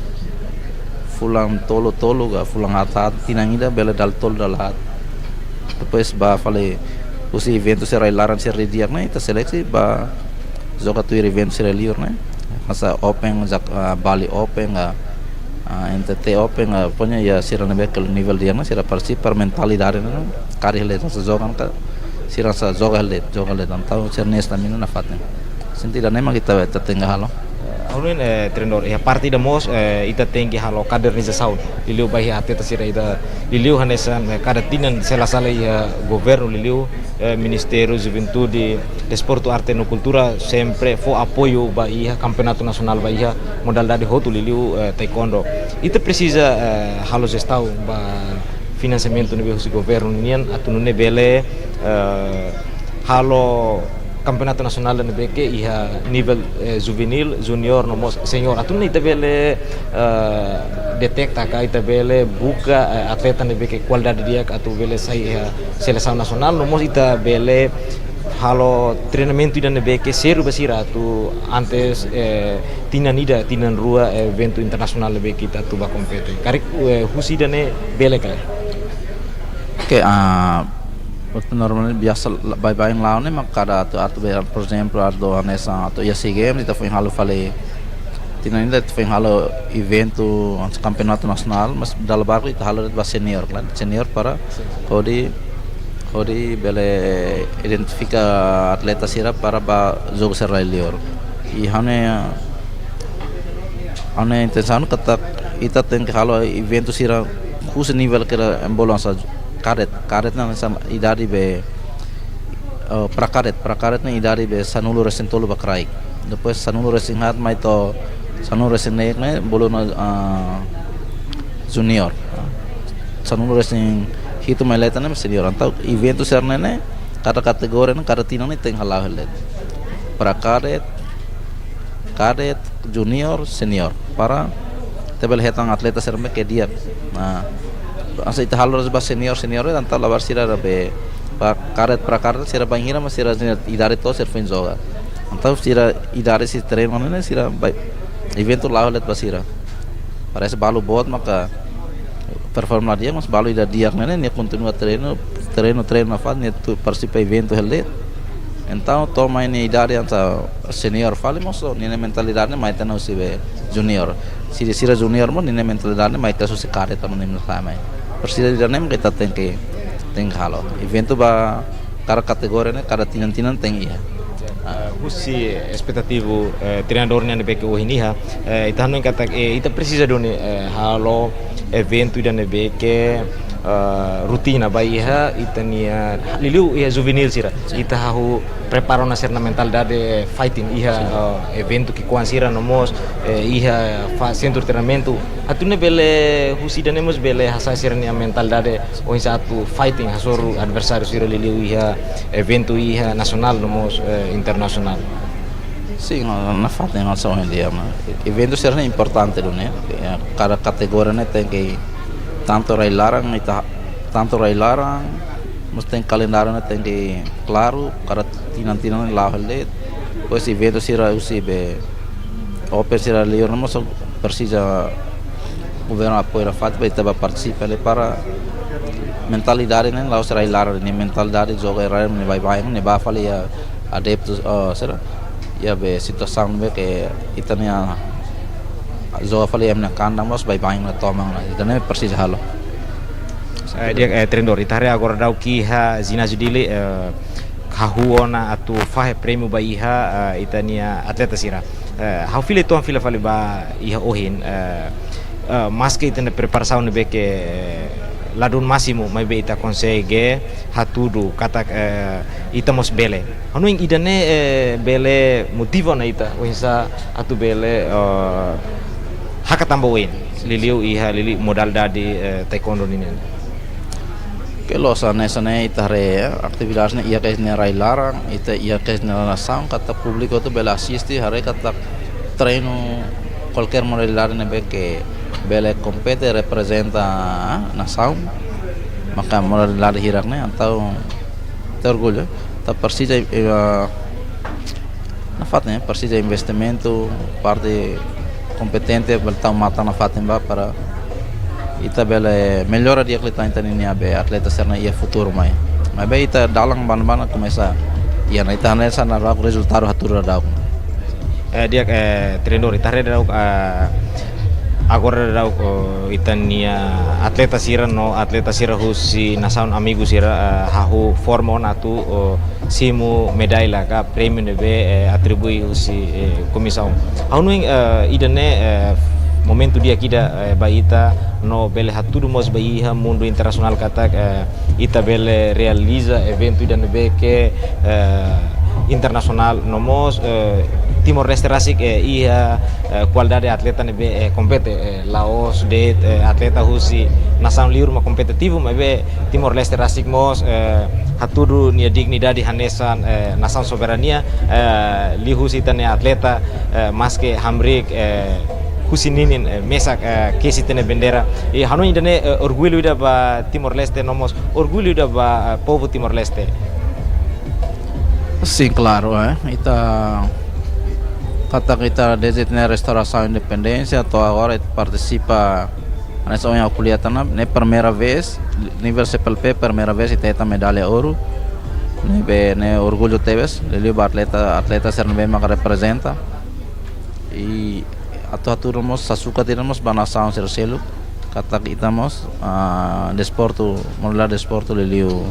fulan tolu, tolu ka fulan haat, haat, tinan ida bele dala tolu, dala haat. Depois ba fali husi eventu sira rai-laran sira di'ak ne'e, ita seleksi ba joga tuir eventu sira liur ne'e. Hanesan Open, Jak-, ah, Bali Open, ah, ah, N T T Open, ah, pokoknya iha sira ne'ebé ke nivel di'ak ne'e, sira partisipa, mentalidade ne'e karik hela, hanesan joga ka, sira hanesan joga hela, joga hela, entaun sira ne'e stamina nafatin. Sentidu ne'e mak ita, ita tenke halo. Ha'u hanoin, eh, treinadór, iha parte ida mós, eh, ita tenke halo kadernizasaun. Liuliu ba iha atleta sira ida, liuliu hanesan, eh, kada tinan se la sala iha governu liuliu, eh, Ministériu Juventude, Desportu, Arte no Kultura sempre fó apoiu ba iha kampeonatu nasionál ba iha modalidade hotu liuliu, eh, taekwondo. Ita presiza, eh, halo jestaun ba finansiamentu ne'ebé husi governu nian atu nune'e bele, eh, halo kampeonatu nasionál ne'ebé ke iha nivel, eh, juvenil, junior, no mós senior. Atu nune'e ita bele, eh, deteta ka ita bele buka, eh, atleta ne'ebé ke kualidade di'ak atu bele sai iha selesaun nasionál, no mós ita bele halo treinamentu ida ne'ebé ke sériu ba sira atu antes, eh, tinan ida, tinan rua, eh, eventu internasionál ne'ebé ke ita atu ba kompete. Karik, eh, husi ida-ne'e bele ka? Oke, ah, waktu normal biasa la-, baibain la'o ne'e mak kada atu, atu be, por ezemplu, atu hanesan atu iha SEA Games, ita foin halo fali tinan ida ita foin halo eventu kampeonatu nasionál, mas dala barak ita halo ba senior, kan? Senior para hodi, hodi bele identifika atleta sira para ba jogu sira liur. I ha'u-nia, ha'u-nia intensaun katak ita tenke halo eventu sira husi nivel ke ita bolu hanesan kadet, kadet ne'e hanesan idade be, eh, pra-kadet, pra-kadet ne'e idade be sanulu-resin-tolu ba kraik. Depois sanulu-resin-haat mai to'o sanulu-resin-neen ne'e bolu ona, ah, junior. Sanulu-resin-hitu mai leten ne'e senior. Entaun eventu sira-ne'e ne'e, kada kategoria ne'e, kada tinan ne'e tenke hala'o hela de'it. Pra-kadet, kadet, junior, senior. Para ita bele hetan atleta sira ne'ebé ke di'ak. Nah, hanesan ita halo ba senior, senior, entaun labarik sira be, pra-kadet, pra-kadet sira bainhira mak sira idade to'o sira foin joga. Entaun sira idade sira treinu ne'e sira ba eventu la'o hela de'it ba sira. Parese balu boot maka performa la di'ak, mas balu ida di'ak ne'e ne'e nia kontinua treinu, treinu, treinu nafatin, nia atu partisipa eventu hela de'it. Entaun to'o mai nia idade hanesan senior fali mós, ninia mentalidade ne'e mai tiha ona husi be junior. Sira, sira junior mós ninia mentalidade ne'e mai tiha husi kadet, entaun nia mentalidade mai. Presiza ida-ne'e mak ita tenke, tenke halo. Eventu ba kada kategoria ne'e, kada tinan-tinan tenke iha. Ah. Eh, husi espetativu, eh, treinadór nian ne'ebé ke ohin iha, eh, ita hanoin katak, eh, ita presiza duni, eh, halo eventu ida ne'ebé ke, eh, rotina ba iha ita-nia, liuliu iha juvenil sira. Sin. Ita hahú prepara ona sira-nia mentalidade fighting iha, sin, eh, eventu ki'ikoan sira no mós, eh, iha fa-, sentru treinamentu. Atu nune'e bele husi ida-ne'e mós bele hasa'e sira-nia mentalidade oinsá atu fighting hasoru adversáriu sira liuliu iha eventu iha nasionál no mós, eh, internasionál. Sin, na, nafatin hanesan ohin dehan, eventu sira-ne'e importante duni, ya, kada kategoria ne'e tenke tantu rai-laran, ita, tantu rai-laran, mós tenke kalendáriu ne'e tenke klaru, kada tinan-tinan ne'e la'o hela de'it, depois eventu sira husi be Open sira liur ne'e mós presiza governu apoiu nafatin para ita bá partisipa hela para mentalidade ne'e la'ós rai-laran, nia mentalidade joga rai-laran ne'e baibain, ne'e bá fali iha adeptus, eh, sira, iha be situasaun be ke ita-nia joga fali ema nia kandang mós baibain ona toman ona. Ida-ne'e presiza halo. Eh, di'ak, eh, treinadór, ita haree agora daudaun iha Jináziu Dili, eh, hahú ona atu fahe prémiu ba iha, eh, ita-nia atleta sira. Eh, ha'u fila uitoan fila fali ba iha ohin, eh, eh, maske ita-nia preparasaun ne'ebé ke, eh, ladún másimu, maibé ita konsege hatudu katak, eh, ita mós bele. Hanoin ida-ne'e, eh, bele motiva ona ita, oinsá atu bele, eh, hakat tan ba oin, liuliu iha liuliu modalidade, eh, taekwondo ninian. Ke loos hanesan ne'e ita haree, eh, atividade ne'e iha ke nia rai-laran, ita iha ke nia nasaun, katak públiku atu bele asiste, haree katak treinu kualkér modalidade ne'ebé ke bele kompete reprezenta, ah, nasaun. Maka modalidade hirak ne'e, entaun, ita orgullu, ita presiza, eh, nafatin, eh, presiza investimentu, parte kompetente, bele tau matan nafatin ba para ita bele mellora di'ak liután ita-nia be atleta sira-ne'e iha futuru mai. Maibé ita dalan bana-bana komesa. Iha ne'e ita hanesan daudaun rezultadu hatudu daudaun. Eh, di'ak, eh, treinadór, ita haree daudaun, eh, agora daudaun, oh, ita-nia atleta sira no atleta sira husi nasaun amigu sira, eh, hahú forma ona atu, oh, simu medalla ka prémiu ne'ebé, eh, atribui husi, eh, komisaun. Ha'u hanoin, eh, ida-ne'e, eh, momentu di'ak ida, eh, ba ita no bele hatudu mós ba iha mundu internasionál katak, eh, ita bele realiza eventu ida ne'ebé ke, eh, internasionál no mós, eh, Timor-Leste rasik, eh, iha, eh, kualidade atleta ne'ebé, eh, kompete, eh, la'ós de'it, eh, atleta husi nasaun liur mak kompetitivu, maibé Timor-Leste rasik mós, eh, hatudu nia dignidade hanesan, eh, nasaun soberania, eh, liuhusi ita-nia atleta, eh, maske hamriik, eh, husi ninin, eh, mesak, eh, kesi ita-nia bandeira. I hanoin ida-ne'e, eh, orgullu ida ba Timor-Leste, no mós orgullu ida ba, eh, povu Timor-Leste. Sin, klaru, eh. Ita, katak ita dezde ita-nia restaurasaun independénsia, to'o agora ita partisipa, hanesan ohin ha'u ko'alia tiha ona, ne'e primeira vez, nivel C P L P, primeira vez ita hetan medalla ouru. Ne'ebé, ne'e orgullu tebes, liuliu ba atleta, atleta sira ne'ebé maka reprezenta. I atu hatudu mós, hasoru katak ita mós ba nasaun sira seluk, katak ita mós, ah, desportu, modalidade desportu liuliu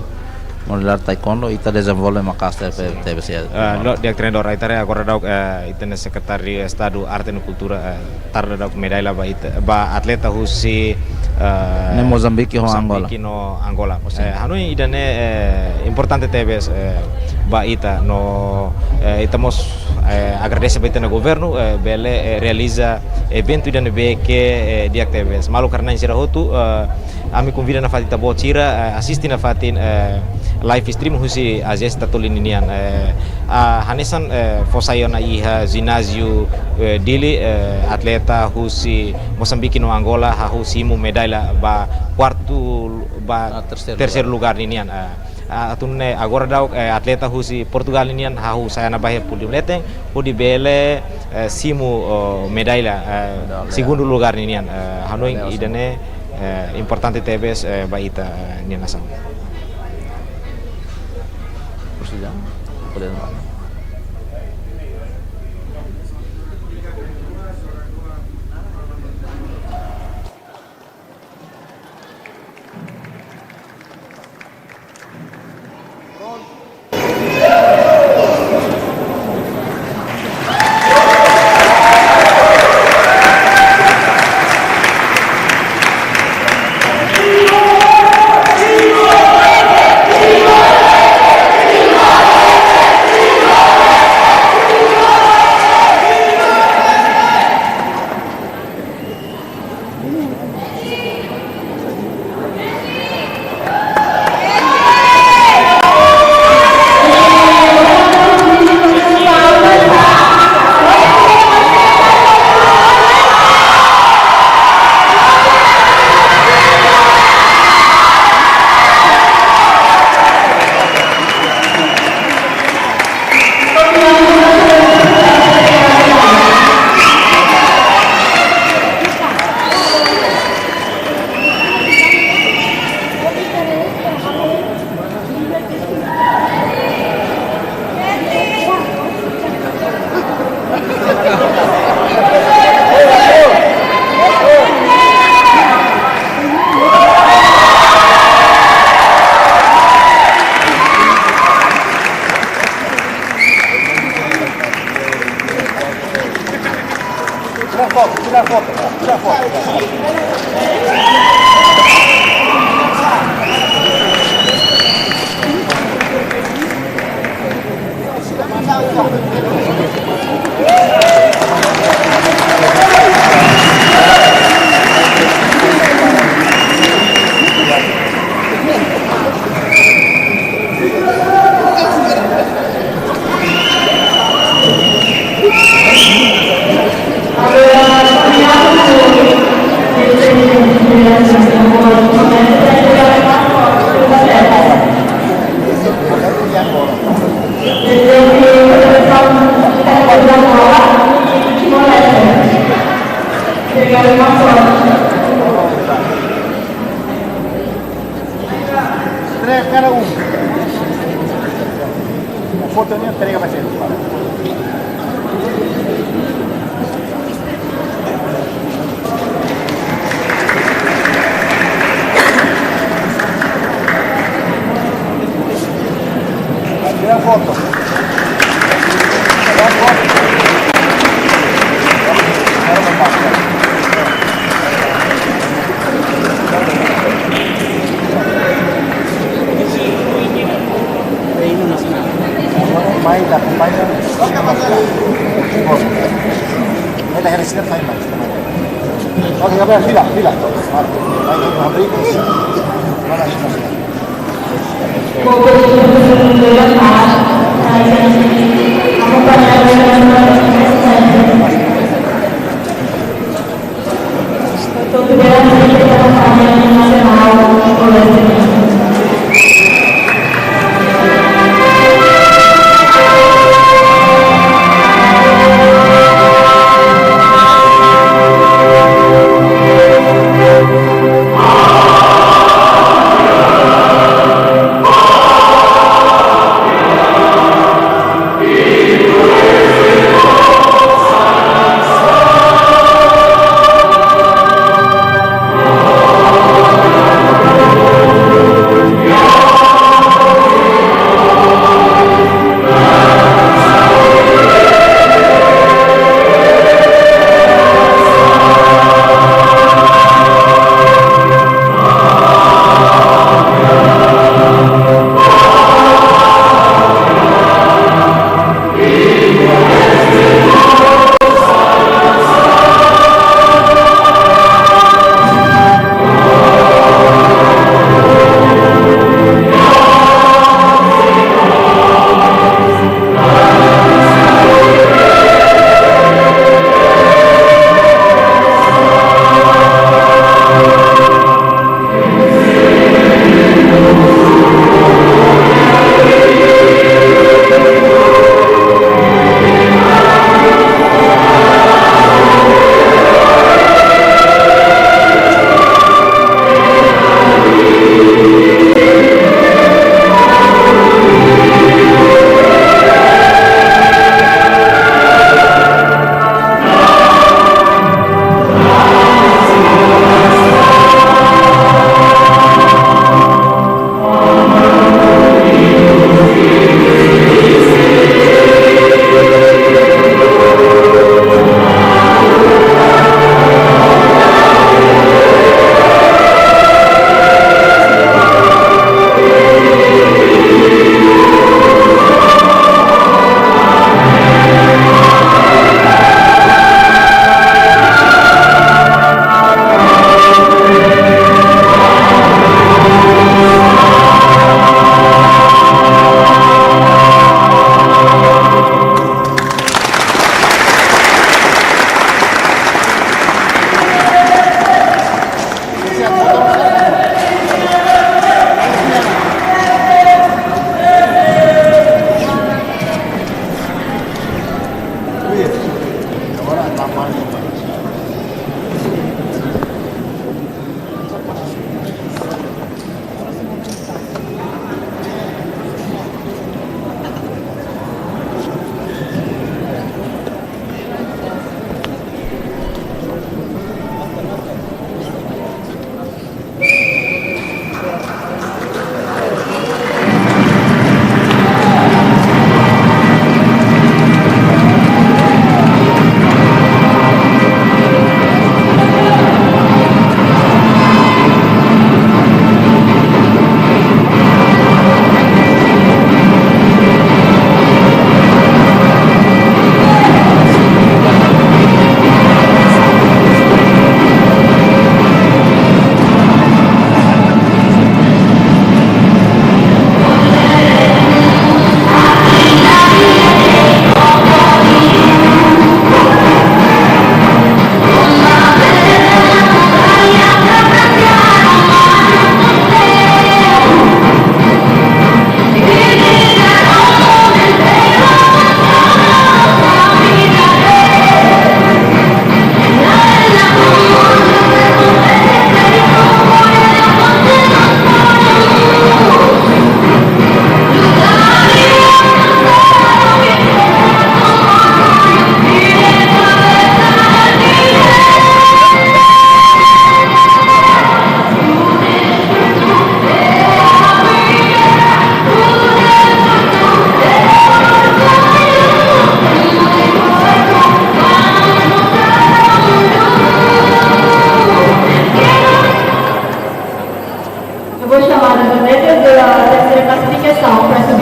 modalidade taekwondo, ita dezenvolve maka'as tebes, tebes iha. Ah, loos, di'ak treinadór, ita haree agora daudaun, eh, ita-nia Sekretáriu Estadu Arte no Kultura, eh, tau daudaun medalla ba ita, ba atleta husi, eh, ne'e Mozambique ho Angola. Mozambique no Angola. Sin. Eh, hanoin ida-ne'e, eh, importante tebes, eh, ba ita no, eh, ita mós, eh, agradese ba ita-nia governu, eh, bele, eh, realiza eventu ida ne'ebé ke, eh, di'ak tebes. Maluk rona-na'in sira hotu, eh, ami konvida nafatin ita-boot sira, eh, asiste nafatin, eh, live stream husi A J S Tatoli ninian. Eh, ah, hanesan, eh, fó sai ona iha Jináziu, eh, Dili, eh, atleta husi Mozambique no Angola hahú simu medalla ba kuartu, ba, ah, terseiru, terseiru lugár, lugár ninian. Eh, ah, atu nune'e agora daudaun, eh, atleta husi Portugál ninian hahú sai ona ba iha pódiu leten, hodi bele, eh, simu, oh, medalla, eh, medalla, segundu lugár ninian. Eh, hanoin, medalla, ida-ne'e, eh, importante tebes, eh, ba ita, eh, nia nasaun. Presiza, boleh. Tira foto, tira foto. Entrega cada um. A foto minha entrega vai ser. Tira foto. Tira foto. Mai da, mai da. Mai da, mai da. Oke, oke, fila, fila. Mai da, mai da.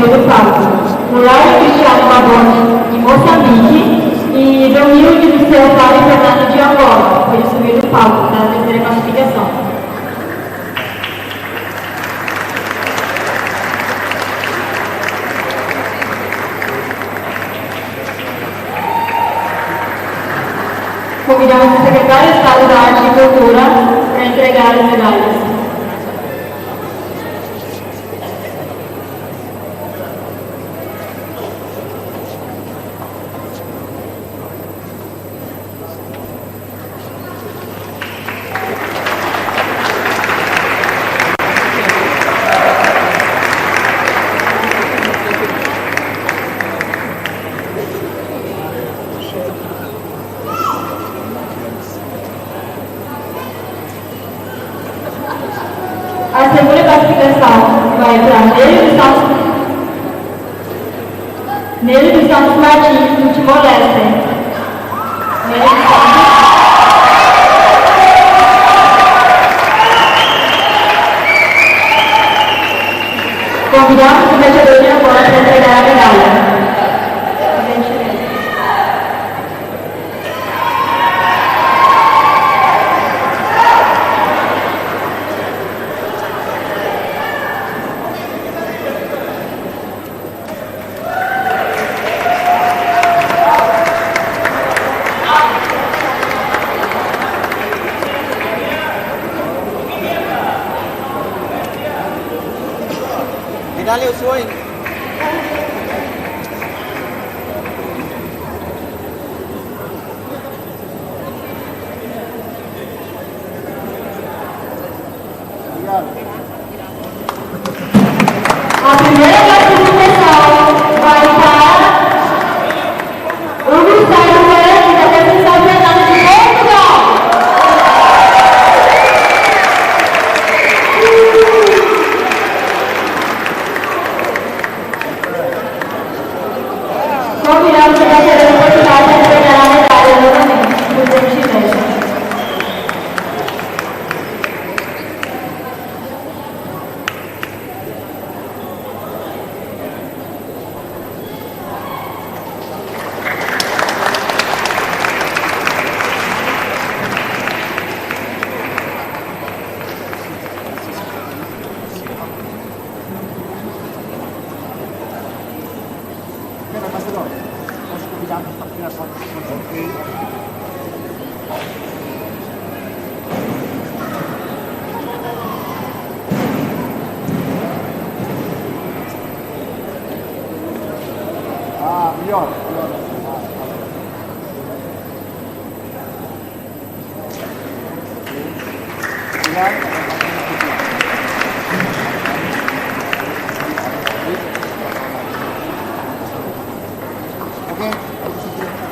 do palco. Mulário Cristiano Maboni, de Moçambique, e Domingos de Céu Fábio Fernando, de Angola, foi subido do palco para vencer a classificação. Convidamos o secretário de Estado da Arte e Cultura para entregar as medalhas. A segunda classificação vai para Nélio dos Santos, Nélio dos Santos Martins, do Timor-Leste. Nélio dos Santos. Convidamos o vencedor de agora para entregar a medalha. Gentileza. Medalha, o senhor. A primeira classificação vai para Hugo Sérgio Pereira, da Conceição Fernandes de Portugal. Convidamos a bandeira de Portugal para entregar a medalha novamente, por gentileza. Ah, melhor, melhor.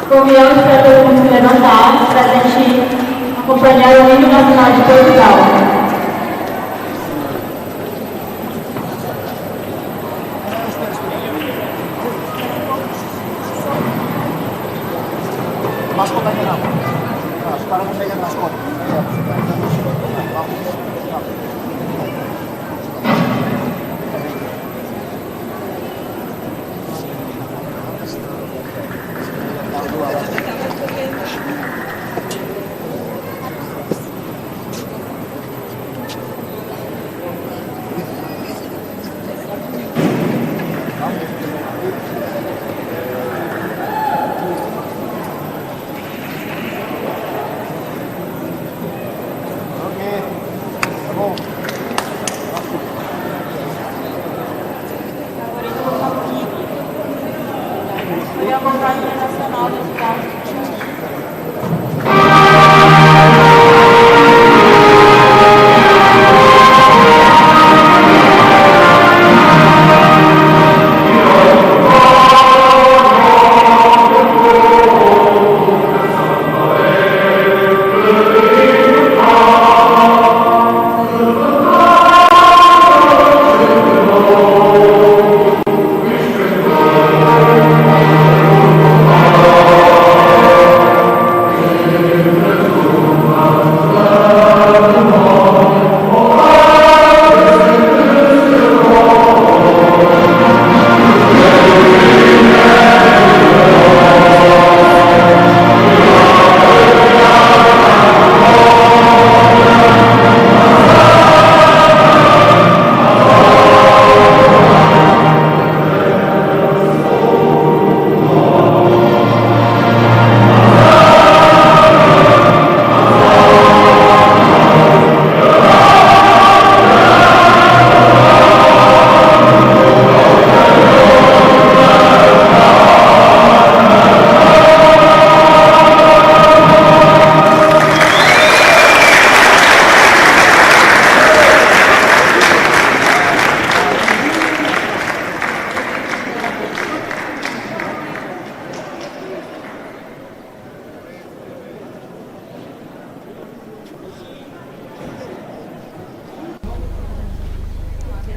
Convidamos para todo mundo se levantar, para a gente acompanhar o hino nacional de Portugal. Mascota aqui não. Para não pegar mascota. Ok, tá bom.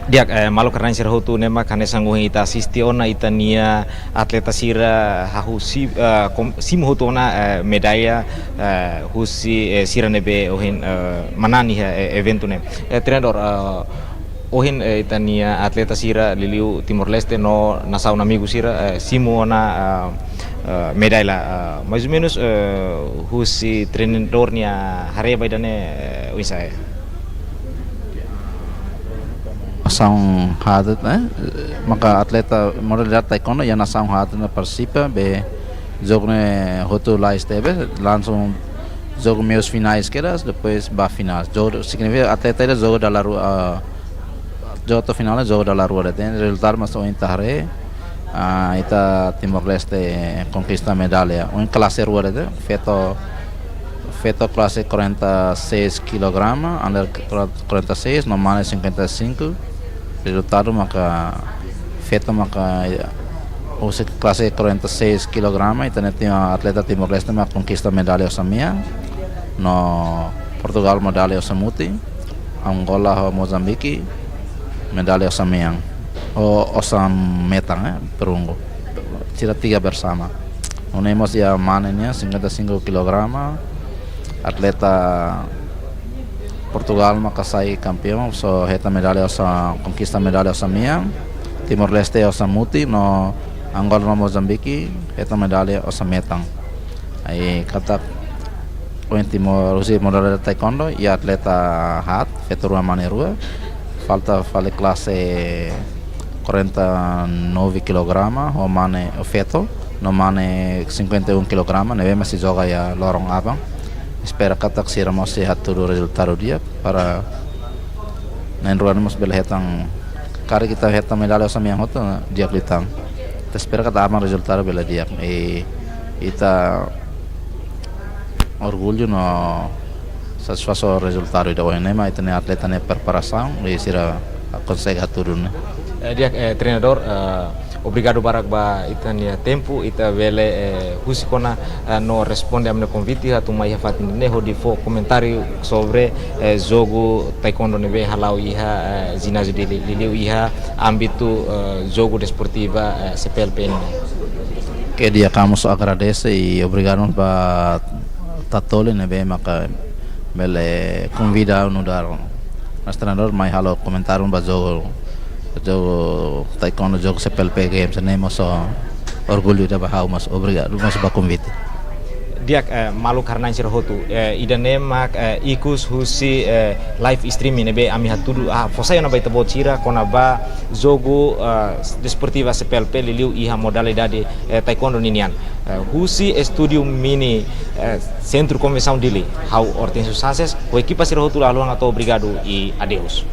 Di'ak, eh, maluk rona-na'in sira hotu, ne'e mak hanesan ohin ita asiste ona ita-nia atleta sira hahú si-, eh, kom-, simu hotu ona, eh, medalla, eh, husi, eh, sira ne'ebé ohin, eh, manán iha, eh, eventu ne'e. Eh, treinadór, eh, ohin, eh, ita-nia atleta sira liuliu Timor-Leste no nasaun amigu sira, eh, simu ona, eh, eh, medalla, eh, mais ou menus, eh, husi treinadór nia haree ba ida-ne'e, eh, oinsá? Nasaun haat, eh? Maka atleta modalidade taekwondo iha nasaun haat ne'e partisipa, be jogu ne'e hotu lais tebes, langsung jogu meius finais kedas, depois ba finais. Jogu signifika atleta ida jogu dala rua, ah, jogu to'o finál jogu dala rua de'it. Rezultadu mak ohin ita haree, ah, ita Timor-Leste konkista medalla. Ohin klase rua de'it, feto, feto klase quarenta e seis kilograma, under quarenta e seis, no mane cinquenta e cinco. Rezultadu maka feto maka, husi klase quarenta e seis kilograma, ita-nia atleta Timor-Leste mak konkista medalla osan mean, no Portugal medalla osan mutin, Angola ho Mozambique medalla osan mean, o, osan metan, eh, perunggu. Sira tiga bersama. Nune'e mós iha mane nian, cinquenta e cinco kilograma, atleta Portugal maka sai kampiaun, so hetan medalla osan, konkista medalla osan mean, Timor-Leste osan mutin, no Angola no Mozambique hetan medalla osan metan. Ai katak ohin Timor, husi modalidade taekwondo iha atleta haat, feto rua mane rua, falta fali klase quarenta e nove kilograma, ho mane, feto, no mane cinquenta e um kilograma, ne'ebé mak sei joga iha loron aban. Espera katak sira mós sei hatudu rezultadu di'ak para na'in-rua ne'e mós bele hetan, karik ita hetan medalla osan mean hotu di'ak liután. Ita espera katak aban rezultadu bele di'ak. I ita orgullu no satisfás ho rezultadu ida ohin ne'e mak ita-nia atleta nia preparasaun, i sira konsege hatudu ne'e. Eh, di'ak, eh, treinadór, eh, obrigadu barak ba ita-nia tempu, ita bele, eh, husik ona, eh, no responde ami-nia konvite atu mai iha fatin ne'e hodi fó komentáriu sobre, eh, jogu taekwondo ne'ebé hala'o iha, eh, jináziu Dili, liuliu iha ámbitu, eh, jogu desportiva, eh, C P L P ne'e. Oke, di'ak, ami mós agradese i obrigadu ba Tatoli ne'ebé maka bele konvida nu'udar nossos treinadores mai halo komentáriu ba jogu, jogu taekwondo, jogu C P L P Games ne'e mós orgullu ida ba ha'u, mós obrigadu mós ba konvite. Di'ak, eh, maluk rona-na'in sira hotu, eh, ida-ne'e mak, eh, ikus husi, eh, live streaming ne'ebé ami hatudu, ah, fó sai ona ba ita-boot sira kona-ba jogu, eh, desportiva C P L P liuliu iha modalidade, eh, taekwondo ninian. Eh, husi estúdiu mini, eh, Sentru Konvensaun Dili, ha'u Hortensio Sanches, ho ekipa sira hotu la haluha hato'o obrigadu i adeus.